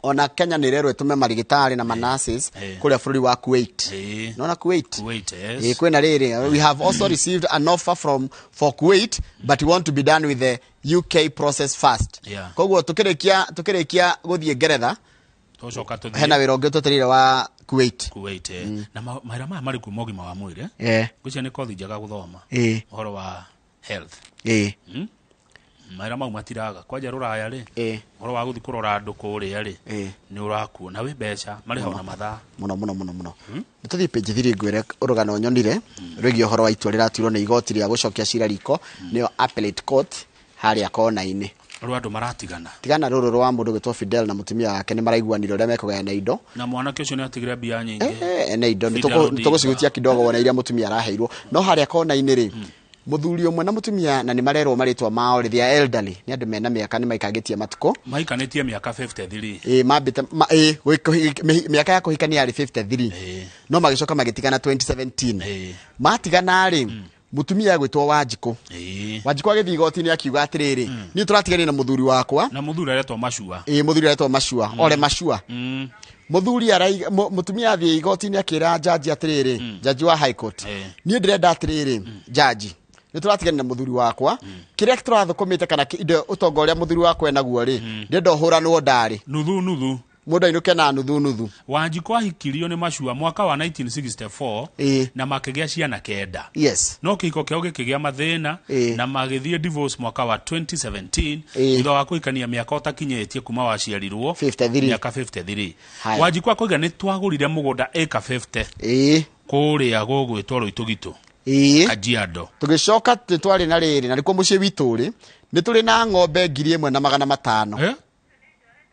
ona Kenya nĩ ĩrerwo ĩtũme marigĩtarĩ na manurses kũrĩa bũrũri wa Kuwait. Nona Kuwait? Kuwait, yes. Kwĩna rĩrĩ, we have also received an offer from for Kuwait, but we want to be done with the UK process first. Koguo tukĩrĩkia gũthiĩ Ngeretha, tũcoka tũthiĩ hena wĩra ũngĩ twetereire wa Kuwait. Kuwait. Na mawĩra maya marĩ kuma ũgima wa mwĩrĩ. Ngwĩciria nĩ kothi njega gũthoma ũhoro wa health. Mawĩra mau matiraga kwanja Rũraya rĩ, ũhoro wa gũthiĩ kũrora andũ kũrĩa rĩ, nĩ ũrakuo na wĩ mbeca marĩhagwo na mathaa. Mũno mũno mũno mũno. Nĩ tũthiĩ page 3, ngwĩre rũgano nyonire rwĩgiĩ ũhoro wa itua rĩratuirwo nĩ igoti rĩa gũcokia cira riko, nĩyo appellate court harĩa kona-inĩ. Rwa andũ maratigana. Tigana rũrũ rwa mũndũ gwĩtwo Fidel na mũtumia wake, nĩ maraiguanire ũrĩa mekũgayana indo. Na mwanake ũcio nĩ atigire mbia nyingĩ. Ene indo nĩ Fidel Odinga. tũgũcihutia kidogo wone iria mũtumia araheirwo. No harĩa kona-inĩ rĩ, mũthuri ũmwe na mũtumia, na nĩ marerwo marĩtwa mao rĩ, they are elderly, nĩ andũ mena mĩaka, nĩ maikangĩtie matukũ. Maikanĩtie mĩaka 53. Ĩ mambĩte mĩaka ya kũhikania yarĩ 53, no magĩcoka magĩtigana 2017. Matigana rĩ, mũtumia agwĩtwo Wanjikũ. Wanjikũ agĩthiĩ igoti-inĩ akiuga atĩrĩrĩ, niĩ tũratiganire na mũthuri wakwa. Na mũthuri aretwo Macua. Ĩ, mũthuri aretwo Macua, Ole Macua. Mũthuri araiga, mũtumia athiĩ igoti-inĩ akĩra jaji atĩrĩrĩ, jaji wa high court, niĩ ndĩrenda atĩrĩrĩ, jaji, nĩ tũratiganire na mũthuri wakwa, kĩrĩa tũrathũkũmĩte kana indo ũtonga ũrĩa mũthuri wakwa enaguo rĩ, ndĩrenda ũhũranwo ndarĩ nuthu nuthu, mũndũ ainũke na nuthu nuthu. Wanjikũ ahikirio nĩ Macua mwaka wa 1964 na makĩgĩa ciana 9. No kĩhiko kĩao gĩkĩgĩa mathĩna na magĩthiĩ divorce mwaka wa 2017, thutha wa kũhikania mĩaka ũtakinyĩtie kuma waciarirwo 53. Mĩaka 53. Haya. Wanjikũ akoiga nĩ twagũrire mũgũnda ĩka 50 kũrĩa gũgwĩtwo Rũitũgitũ, Kajiado. Tũgĩcoka nĩ twarĩ na rĩrĩ, na nĩkuo mũciĩ witũ rĩ, nĩ tũrĩ na ng'ombe 1,500.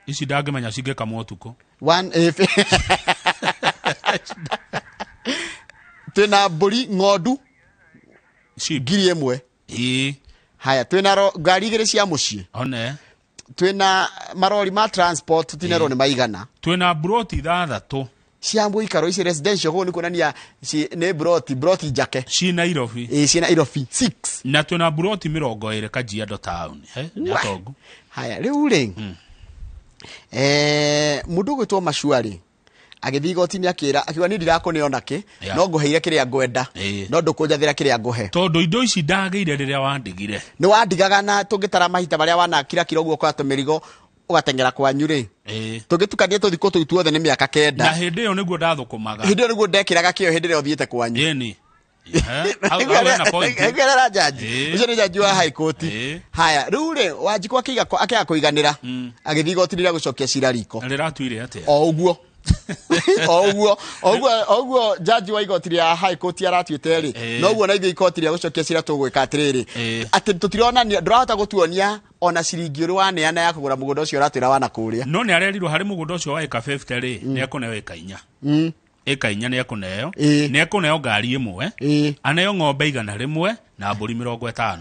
Ici ndangĩmenya cingĩkamwo ũtukũ. One, twĩna mbũri, ng'ondu 1,000. Haya, twĩna ngari igĩrĩ cia mũciĩ. One. Twĩna marori ma transport, tũtinerwo nĩ maigana. Twĩna mburoti ithathatũ cia mũikaro, ici residential, koguo nĩ kuonania nĩ broti njake. Ci Nairobi. Ĩ, ci Nairobi 6. Na twĩna mburoti 20 Kajiado town. Nĩ atongu. Haya rĩu rĩ, mũndũ ũgwĩtwo Macua rĩ, agĩthiĩ igoti-inĩ akĩra, akiuga niĩ ndirakũneo nakĩ, no ngũheire kĩrĩa ngwenda, no ndũkũnjathĩra kĩrĩa ngũhe. Tondũ indo ici ndagĩire rĩrĩa wandigire. Nĩ wandigaga, na tũngĩtara mahita marĩa wanakirakira ũguo ũkoya tũmĩrigo ũgateng'era kwanyu rĩ, tũngĩtukania tũthikũ tũu tuothe nĩ mĩaka 9. Na hĩndĩ ĩyo nĩguo ndathũkũmaga. Hĩndĩ ĩyo nĩguo ndekĩraga kĩo hĩndĩ ĩrĩa ũthiĩte kwanyu. Ĩni. Hau hena point. Ĩgerera jaji ũcio nĩ jaji wa high court. Haya rĩu rĩ, Wanjikũ akĩaga kũiganĩra, agĩthiĩ igoti rĩa gũcokia cira riko. Na rĩratuire atĩa? O ũguo o ũguo o ũguo o ũguo jaji wa igoti rĩa high court aratuĩte rĩ, noguo na ithuĩ igoti rĩa gũcokia cira tũgwĩka atĩrĩrĩ, atĩ tũtironania, ndũrahota gũtuonia ona ciringi ũrĩ waneana ya kũgũra mũgũnda ũcio ũratwĩra wana kũrĩa. No nĩ arerirwo harĩ mũgũnda ũcio wa ĩka 50 rĩ, nĩ ekũneo ĩka 4. Ĩka 4 nĩ ekũneo. Nĩ ekũneo ngari ĩmwe, aneo ng'ombe 100 na mbũri 50.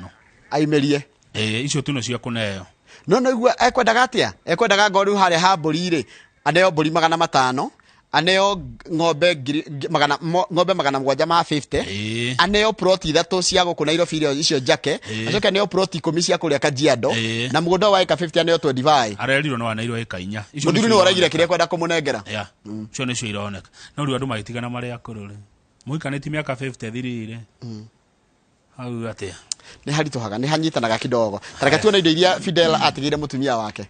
Aimĩrie. Icio tu nĩcio ekũneo. No no igua ekwendaga atĩa? Ekwendaga ngo rĩu harĩa ha mbũri rĩ, aneo mbũri 500, aneo ng'ombe ng'ombe 750, aneo ploti 3 cia gũkũ Nairobi iria icio njake, acoke aneo ploti 10 cia kũrĩa Kajiado, na mũgũnda wa ĩka 50 aneo 25. Arerirwo no aneirwo ĩka 4. Icio Mũthuri nĩcio nĩ ũraigire ironeka. kĩrĩa ekwenda kũmũnengera. Yeah. Icio nĩcio ironeka. No rĩu andũ magĩtigana marĩ akũrũ rĩ, mũhikanĩtie mĩaka 50 thirire. Hau atĩa? Nĩ haritũhaga, nĩ hanyitanaga kidogo. Ta reke tuone indo iria Fidel atigĩire mũtumia wake.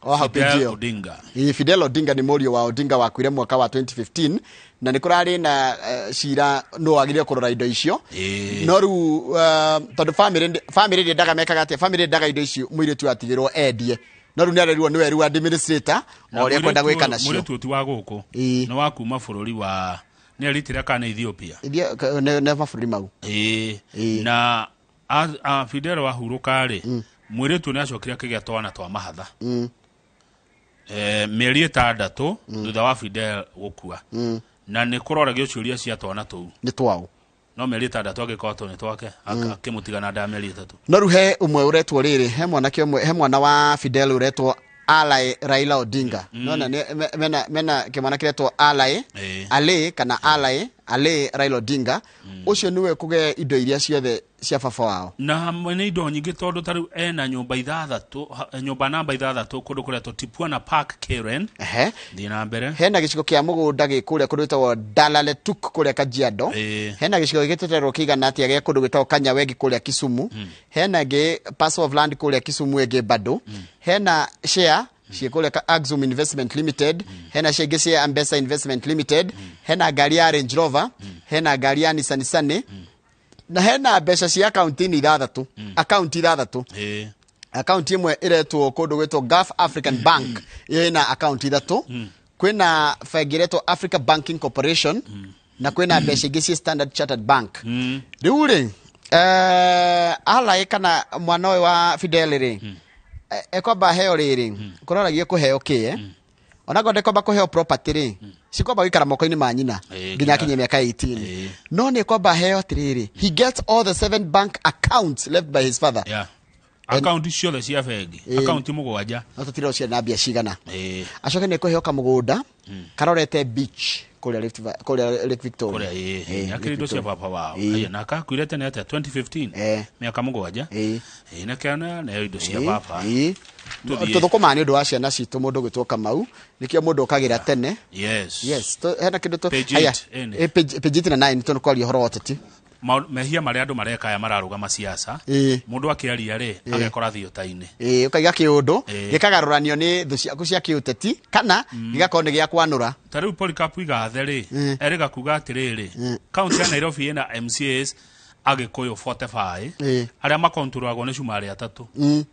O hau Fidel page ĩyo. Odinga. Ĩĩ, Fidel Odinga nĩ mũriũ wa Odinga wakuire mwaka wa 2015, na nĩ kũrarĩ na cira nũ wagĩrĩire kũrora indo icio. No rĩu tondũ family ndĩendaga mekaga atĩa? Family ndĩendaga indo icio mũirĩtu atigĩrwo endie. No rĩu nĩ arerirwo nĩwe rĩu administrator Na o ũrĩa ekwenda gwĩka nacio. Mũirĩtu ti wa gũkũ. Nĩ wa kuma bũrũri wa nĩ Eritrea kana Ethiopia. Nĩ mabũrũri mau. Na Fidel wahurũka rĩ, mũirĩtu nĩ acokire akĩgĩa twana twa mahatha. Mĩeri 6 thutha wa Fidel gũkua. Na nĩ kũroragio ciũria cia twana tũu. Nĩ twao. No mĩeri 6 angĩkorwo tũ nĩ twake, akĩmũtiga na nda mĩeri 3. No rĩu he ũmwe ũretwo rĩrĩ, he mwanake ũmwe, he mwana wa Fidel ũretwo Alai Raila Odinga. Nona nĩ mena kĩmwana kĩretwo Alai, Ale kana Alai, Ale Raila Odinga. Ũcio nĩwe kũgĩa indo iria ciothe cia baba wao. Na hamwe nĩ indo nyingĩ tondũ ta rĩu ena nyũmba 6, nyũmba namba 6 kũndũ kũretwo Tipuana Park Karen. Thiĩ na mbere. Hena gĩcigo kĩa mũgũnda gĩ kũrĩa kũndũ gwĩtagwo Dalaletuk kũrĩa Kajiado. Hena gĩcigo gĩgĩteterwo kĩigana atĩa gĩa kũndũ gwĩtagwo Kanyawengi kũrĩa Kisumu. Hena ĩngĩ parcel of land kũrĩa Kisumu ĩngĩ bado. Hena share ciĩ kũrĩa Axum Investment Limited. Hena share ingĩ cia Ambesa Investment Limited. Hena ngari ya Range Rover. Hena ngari ya Nissan Sunny. Na hena mbeca cia akaunti-inĩ 6. Akaunti 6. Akaunti ĩmwe ĩretwo kũndũ gwĩtwo Gulf African Bank. Ĩyo ĩna akaunti 3. Kwĩna bengi ĩretwo Africa Banking Corporation. Na kwĩna mbeca ingĩ cia Standard Chartered Bank. Rĩu rĩ, Alai kana mwana ũyũ wa Fidel rĩ, ekwamba heo rĩrĩ, kũroragia kũheo kĩ, Onakorwo ndekwamba kũheo property rĩ, cikwamba gũikara moko-inĩ ma nyina nginya akinye mĩaka 18. No nĩ kwamba heo atĩrĩrĩ, he gets all the 7 bank accounts left by his father. Akaunti ciothe cia bengi, akaunti 7. No tũtirĩ ciana mbia cigana. Acoke nĩ kũheo kamũgũnda karorete beach kũrĩa Rift kũrĩa Lake Victoria. Kũrĩa, Lake akĩrĩ indo cia Victoria. baba wao. Aya, na akakuire tene atĩa 2015, mĩaka 7. Na kĩana nayo indo cia baba. Tũthiĩ. Tũthũkũmaga nĩ ũndũ wa ciana citũ, mũndũ gwĩtwo Kamau nĩkĩo mũndũ ũkagĩra tene. Yes. Yes, hena kĩndũ Page haya, 8, ĩni. page 8 na 9 tũnĩkwaria ũhoro wa ũteti. Mehia marĩa andũ mareka aya mararũgama siasa. Mũndũ akĩaria rĩ, agekora thiota-inĩ. Ũkaiga kĩũndũ gĩkagarũranio nĩ thũ ciaku cia kĩũteti kana gĩgakorwo nĩ gĩa kwanũra. Ta rĩu Polycarp Igathe rĩ, erĩga kuga atĩrĩrĩ, kaunti ya Nairobi ĩna MCAs Agĩkũyũ 45 arĩa makontrolagwo nĩ cumarĩ 3.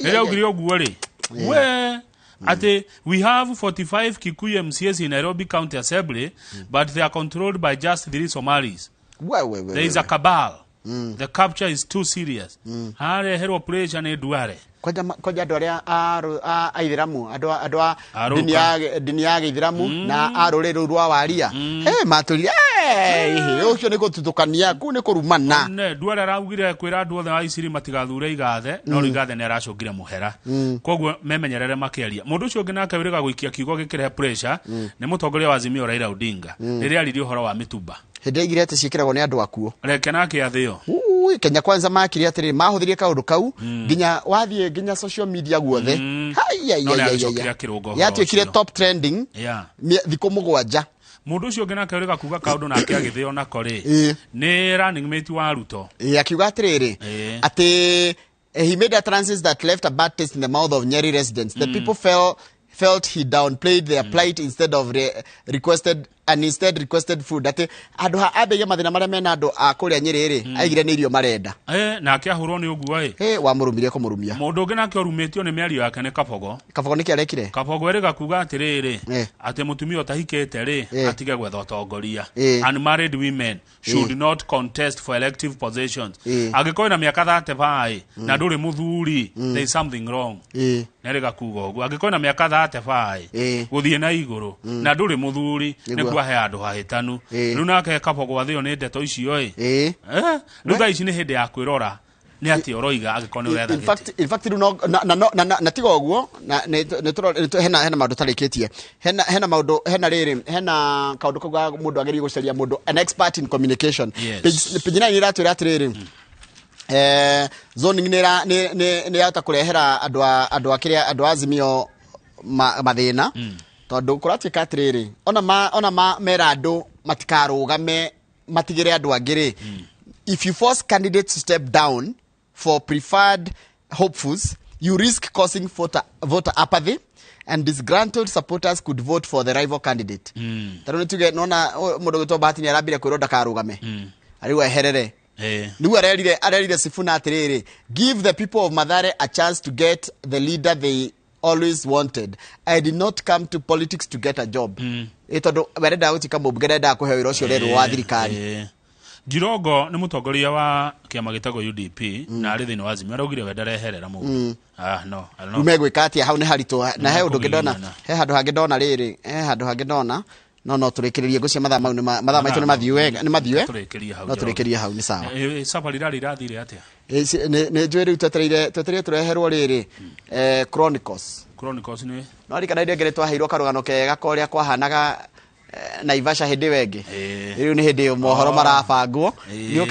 Rĩrĩa augire ũguo rĩ, we atĩ we have 45 Kikuyu MCAs in Nairobi County Assembly, but they are controlled by just 3 Somalis. There is a cabal. The capture is too serious. Hareherwo pressure nĩ Duale. Kwanja kwanja andũ arĩa a aithĩramu, andũ a Arũka. dini ya gĩithĩramu na a rũrĩrĩ rũu rwa waria. He matũrire, ũcio nĩ gũtuthũkania, kũu nĩ kũrumana. Ne, Duale araugire kwĩra andũ othe a Isiri matigathure Igathe, no rĩu Igathe nĩ aracũngire mũhera. Koguo memenyerere makĩaria. Mũndũ ũcio ũngĩ nake wĩrĩga gũikia kiugo gĩkĩrehe pressure nĩ mũtongoria wa Azimio Raila Odinga. Rĩrĩa aririe ũhoro wa mĩtumba. Hĩndĩ aigire atĩ ciĩkĩragwo nĩ andũ akuo. Reke nake athĩo. Ui, Kenya Kwanza makire atĩrĩrĩ, mahũthĩrie kaũndũ kau nginya wathiĩ nginya social media guothe. Hai, No nĩ agĩcokire akĩrũnga ũhoro yatuĩkire ũcio. top trending thikũ 7. Mũndũ ũcio ũngĩ nake ũrĩga kuga kaũndũ nake agĩthĩo nako rĩ, nĩ running mate wa Ruto. Ĩĩ, akiuga atĩrĩrĩ, atĩ he made utterances that left a bad taste in the mouth of Nyeri residents. The people felt he downplayed their plight instead of requested and instead requested food. Atĩ andũ ha ambĩgie mathĩna marĩa mena andũ a kũrĩa Nyeri rĩ, aigire nĩ irio marenda. Nake ahũrwo nĩ ũguo ĩ. Wamũrũmirie kũmũrumia. Mũndũ ũngĩ nake ũrumĩtio nĩ mĩario yake nĩ Kabogo. Kabogo nĩkĩ arekire? Kabogo ĩrĩga kuga atĩrĩrĩ, atĩ mũtumia ũtahikĩte rĩ, atige gwetha ũtongoria. Unmarried women should not contest for elective positions. Angĩkorwo na mĩaka 35 na ndũrĩ mũthuri, there is something wrong. Nerĩga kuga ũguo, angĩkorwo na mĩaka 35 gũthiĩ na igũrũ na ndũrĩ mũthuri, Nĩguo. nĩkuo he handũ hahĩtanu. Rĩu nake Kabogo athĩo nĩ ndeto icio ĩ. Rĩu thaa ici nĩ hĩndĩ ya kwĩrora nĩ atĩ ũroiga angĩkorwo nĩ ũretha In fact, in fact rĩu no na na na na, na tiga ũguo, na nĩ nĩ hena maũndũ tarĩkĩtie, hena maũndũ, hena rĩrĩ, hena kaũndũ kau ga mũndũ agĩrĩire gũcaria mũndũ an expert in communication. Page 9 iratwĩra atĩrĩrĩ, zoning nĩ nĩ nĩ nĩ yahota kũrehera andũ a kĩrĩa, andũ a Azimio mathĩna, tondũ kũratuĩka atĩrĩrĩ, ona ma mera andũ matikarũgame matigĩre andũ angĩ rĩ, if you force candidates to step down for preferred hopefuls, you risk causing voter apathy and disgruntled supporters could vote for the rival candidate. Tarĩu nĩ tuge nona mũndũ gwĩtwo Bahati nĩ arambire kwĩrwo ndakarũgame, rĩu eherere. Nĩguo arerire Sifuna atĩrĩrĩ, give the people of Mathare a chance to get the leader they always wanted. I did not come to politics to get a job. Ĩ tondũ we arendaga gũtuĩka mũmbunge, ndendaga kũheo wĩra ũcio ũrerwo wa thirikari. Jirongo nĩ mũtongoria wa kĩama gĩtagwo UDP na arĩ thĩinĩ wa Azimio, araugire we ndareherera mũndũ. Ah, no, I don't Rĩu know. megwĩka atĩa? Hau nĩ haritũ, na he ũndũ ũngĩ ndona, Nĩmekũgiginyana. he handũ hangĩ ndona rĩrĩ, he handũ hangĩ ndona, no tũrĩkĩrĩrie ngũcia mathaa mau mathaa maitũ nĩ mathiu wega, nĩ mathiu Tũrĩkĩrie hau. No tũrĩkĩrie hau, nĩ sawa. Safari rally irathire atĩa? Nĩ njũĩ rĩu twetereire tũreherwo rĩrĩ, Chronicles. Chronicles nĩ No rikana iria ngere twaheirwo karũgano kega korĩa kwahanaga Naivasha hĩndĩ ĩyo ĩngĩ. Rĩu nĩ hĩndĩ ĩyo mohoro marabangwo, nĩ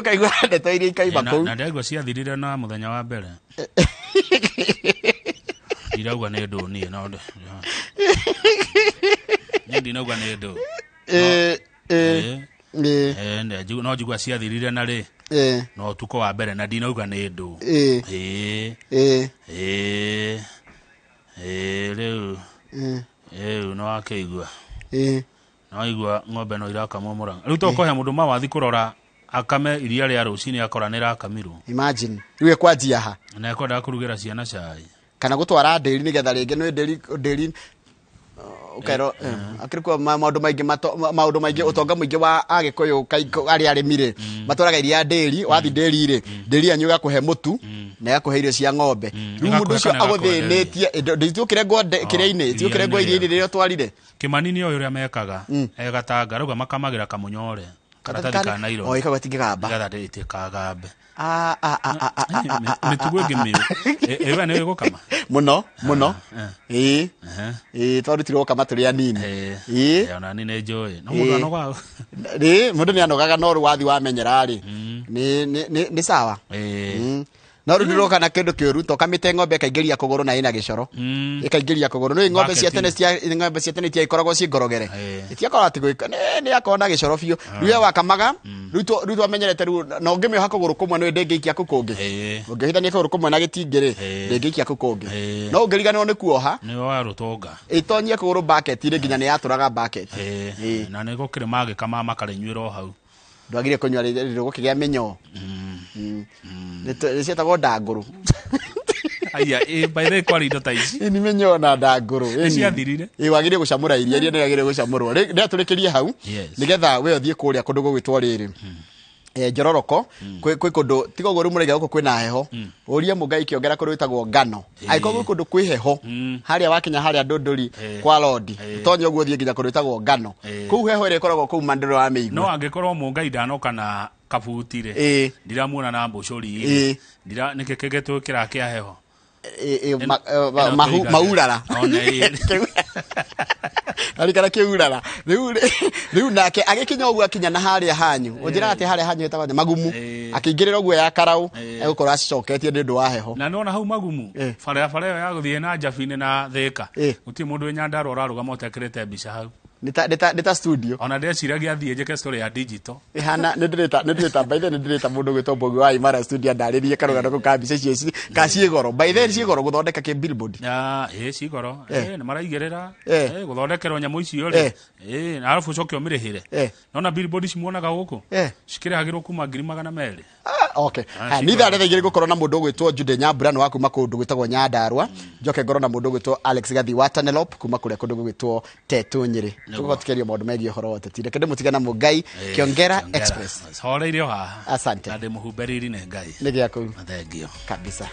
ũkaigua ndeto iria ikaima kũu. Na ndaigua ciathirire na mũthenya wa mbere. Ndirauga nĩ ndũ niĩ, no niĩ ndinauga nĩ ndũ. No njigua ciathirire na rĩ, na ũtukũ wa mbere, na ndinauga nĩ ndũ. Rĩu rĩu no wakĩigua, no waigua ng'ombe no irakamwo Mũrang'a. Rĩu to kũhe mũndũ mawathi kũrora akame iria rĩa rũcinĩ akora nĩ rakamirwo. Imagine rĩu ĩkwanjia ha? Na ekwendaga kũrugĩra ciana cai. Kana gũtwara ndĩri nĩgetha rĩngĩ nĩ ndĩri ũkerwo akĩrĩ kuo maũndũ maingĩ, maũndũ maingĩ, ũtonga mũingĩ wa Agĩkũyũ arĩa arĩmi rĩ, matwaraga iria ndĩri. Wathi ndĩri rĩ, ndĩri yanyu ĩgakũhe mũtu na ĩgakũhe irio cia ng'ombe. Rĩu mũndũ Ĩgakũhe ũcio kana ĩgakwenderia? agũthĩnĩtie ndĩtiũkĩre ngwa kĩrĩa-inĩ, tiũkĩre ngwa iria-inĩ. iria-inĩ rĩrĩa ũtwarire. Kĩmani nĩ oĩ ũrĩa mekaga, egatanga rauga makamagĩra kamũnyore karatathi ka naironi. O ĩkagwa tingĩgamba. Nĩgetha ĩtikagambe. Ah, ah, ah, ah, ah, ah, ah, ah, Mĩtugo ĩngĩ mĩũru. Ĩ we nĩ gũkama? Mũno mũno, ĩĩ, twarutirwo gũkama tũrĩ anini, ĩĩ. Ona ni nĩ njũĩ no mũndũ anogaga. Rĩ, mũndũ nĩ anogaga, no rĩu wathi wamenyera rĩ, nĩ sawa. No rĩu ndĩroka na kĩndũ kĩũru to kamĩte ng'ombe ĩkaingĩria kũgũrũ na ĩna gĩcoro, ĩkaingĩria kũgũrũ. Nĩ ng'ombe cia tene, cia ng'ombe cia tene itiakoragwo ciĩ ngorogere, itiakoragwo atĩ gwĩka nĩ yakoragwo na gĩcoro biũ. Rĩu we wakamaga, rĩu twamenyerete rĩu na ũngĩmĩoha kũgũrũ kũmwe nĩ ndĩngĩikia kũu kũngĩ. Ũngĩohithania kũgũrũ kũmwe na gĩtingĩ rĩ, ndĩngĩikia kũu kũngĩ. No ũngĩriganĩrwo nĩ kuoha, Nĩ wa rũtũnga. Ĩtonyie kũgũrũ bucket-inĩ nginya nĩ yatũraga bucket. Na nĩ gũkĩrĩ magĩkama makarĩnyuĩra o hau. Ndwagire kũnyua rĩrĩ gũkĩgĩa mĩnyoo. Nĩ ciĩtagwo ndangũrũ. Aya, by the way, kwarĩ indo ta ici. Nĩ mĩnyoo na ndangũrũ. Nĩ ciathirire. Ĩ, wagĩrĩire gũcamũra iria, iria nĩ rĩagĩrĩire gũcamũrwo. Rĩ tũrĩkĩrie hau, nĩgetha we ũthiĩ kũrĩa kũndũ gũgwĩtwo rĩrĩ, Njororoko. Kwĩ kũndũ tiga ũguo rĩu mũraiga gũkũ kwĩna heho, ũrie mũngai kĩongera kũndũ gwĩtagwo ngano, angĩkorwo gwĩ kũndũ kwĩ heho harĩa wakinya harĩa Ndũndũri kwa Lodi, tonye ũguo ũthiĩ nginya kũndũ gwĩtagwo ngano, kũu heho ĩrĩa ĩkoragwo kũu mandĩro wa mĩigua. No angĩkorwo mũngai ndanoka na kabuti rĩ, ndiramuona na mbũcũri rĩ, ndira nĩkĩ kĩngĩtwĩkĩra kĩa heho? Maurara. Ona ĩ. Arikara kĩurara rĩu rĩu nake agĩkinya ũguo akinya na harĩa hanyu ũnjĩraga atĩ harĩa hanyu hetagwo atĩa? Magumu. Akĩingĩrĩra ũguo ya karaũ egũkorwo acoketie nĩ ũndũ wa heho. Na nona hau Magumu, barabara ĩyo ya gũthiĩ na Njabinĩ na Thĩka, gũtirĩ mũndũ wĩ Nyandarũa ũrarũgama ũtekĩrĩte mbica hau. Nĩ ta studio. Ona ndeciragia thiĩ njĩke story ya digital. Ihana nĩ ndĩrĩta by the way, nĩ ndĩrĩta mũndũ gwĩtwo Mbogi wa Imara Studio ndarĩrie karũgano kau ka mbica icio ka ciĩ goro, by the way, ciĩ goro gũthondeka kĩ billboard. Ya, ĩ cigoro. Nĩ maraigĩrĩra. Gũthondekerwo nyamũ icio rĩ, na arabu ũcoke ũmĩrĩhĩre. Nona billboard ici muonaga gũkũ cikĩrĩhagĩrwo kuma 200,000. Ah, okay. Ah, Haya, nĩ ithaa rĩa 2:00 ngũkorwo na mũndũ ũgwĩtwo Jude Nyambura nĩ wa kuma kũndũ gwĩtagwo Nyandarua, njoke ngorwo na mũndũ ũgwĩtwo Alex Gathi wa Tanelop kuma kũrĩa kũndũ gũgwĩtwo Tetu Nyĩrĩ. Tũgũkorwo tũkĩaria maũndũ megiĩ ũhoro wa ũteti. Reke ndĩmũtige na Mũngai Kĩongera Express. Horeirio haha. Asante. Na ndĩmũhumbe riri nĩ Ngai. Nĩ gĩa kũu. Thengio. Kabisa.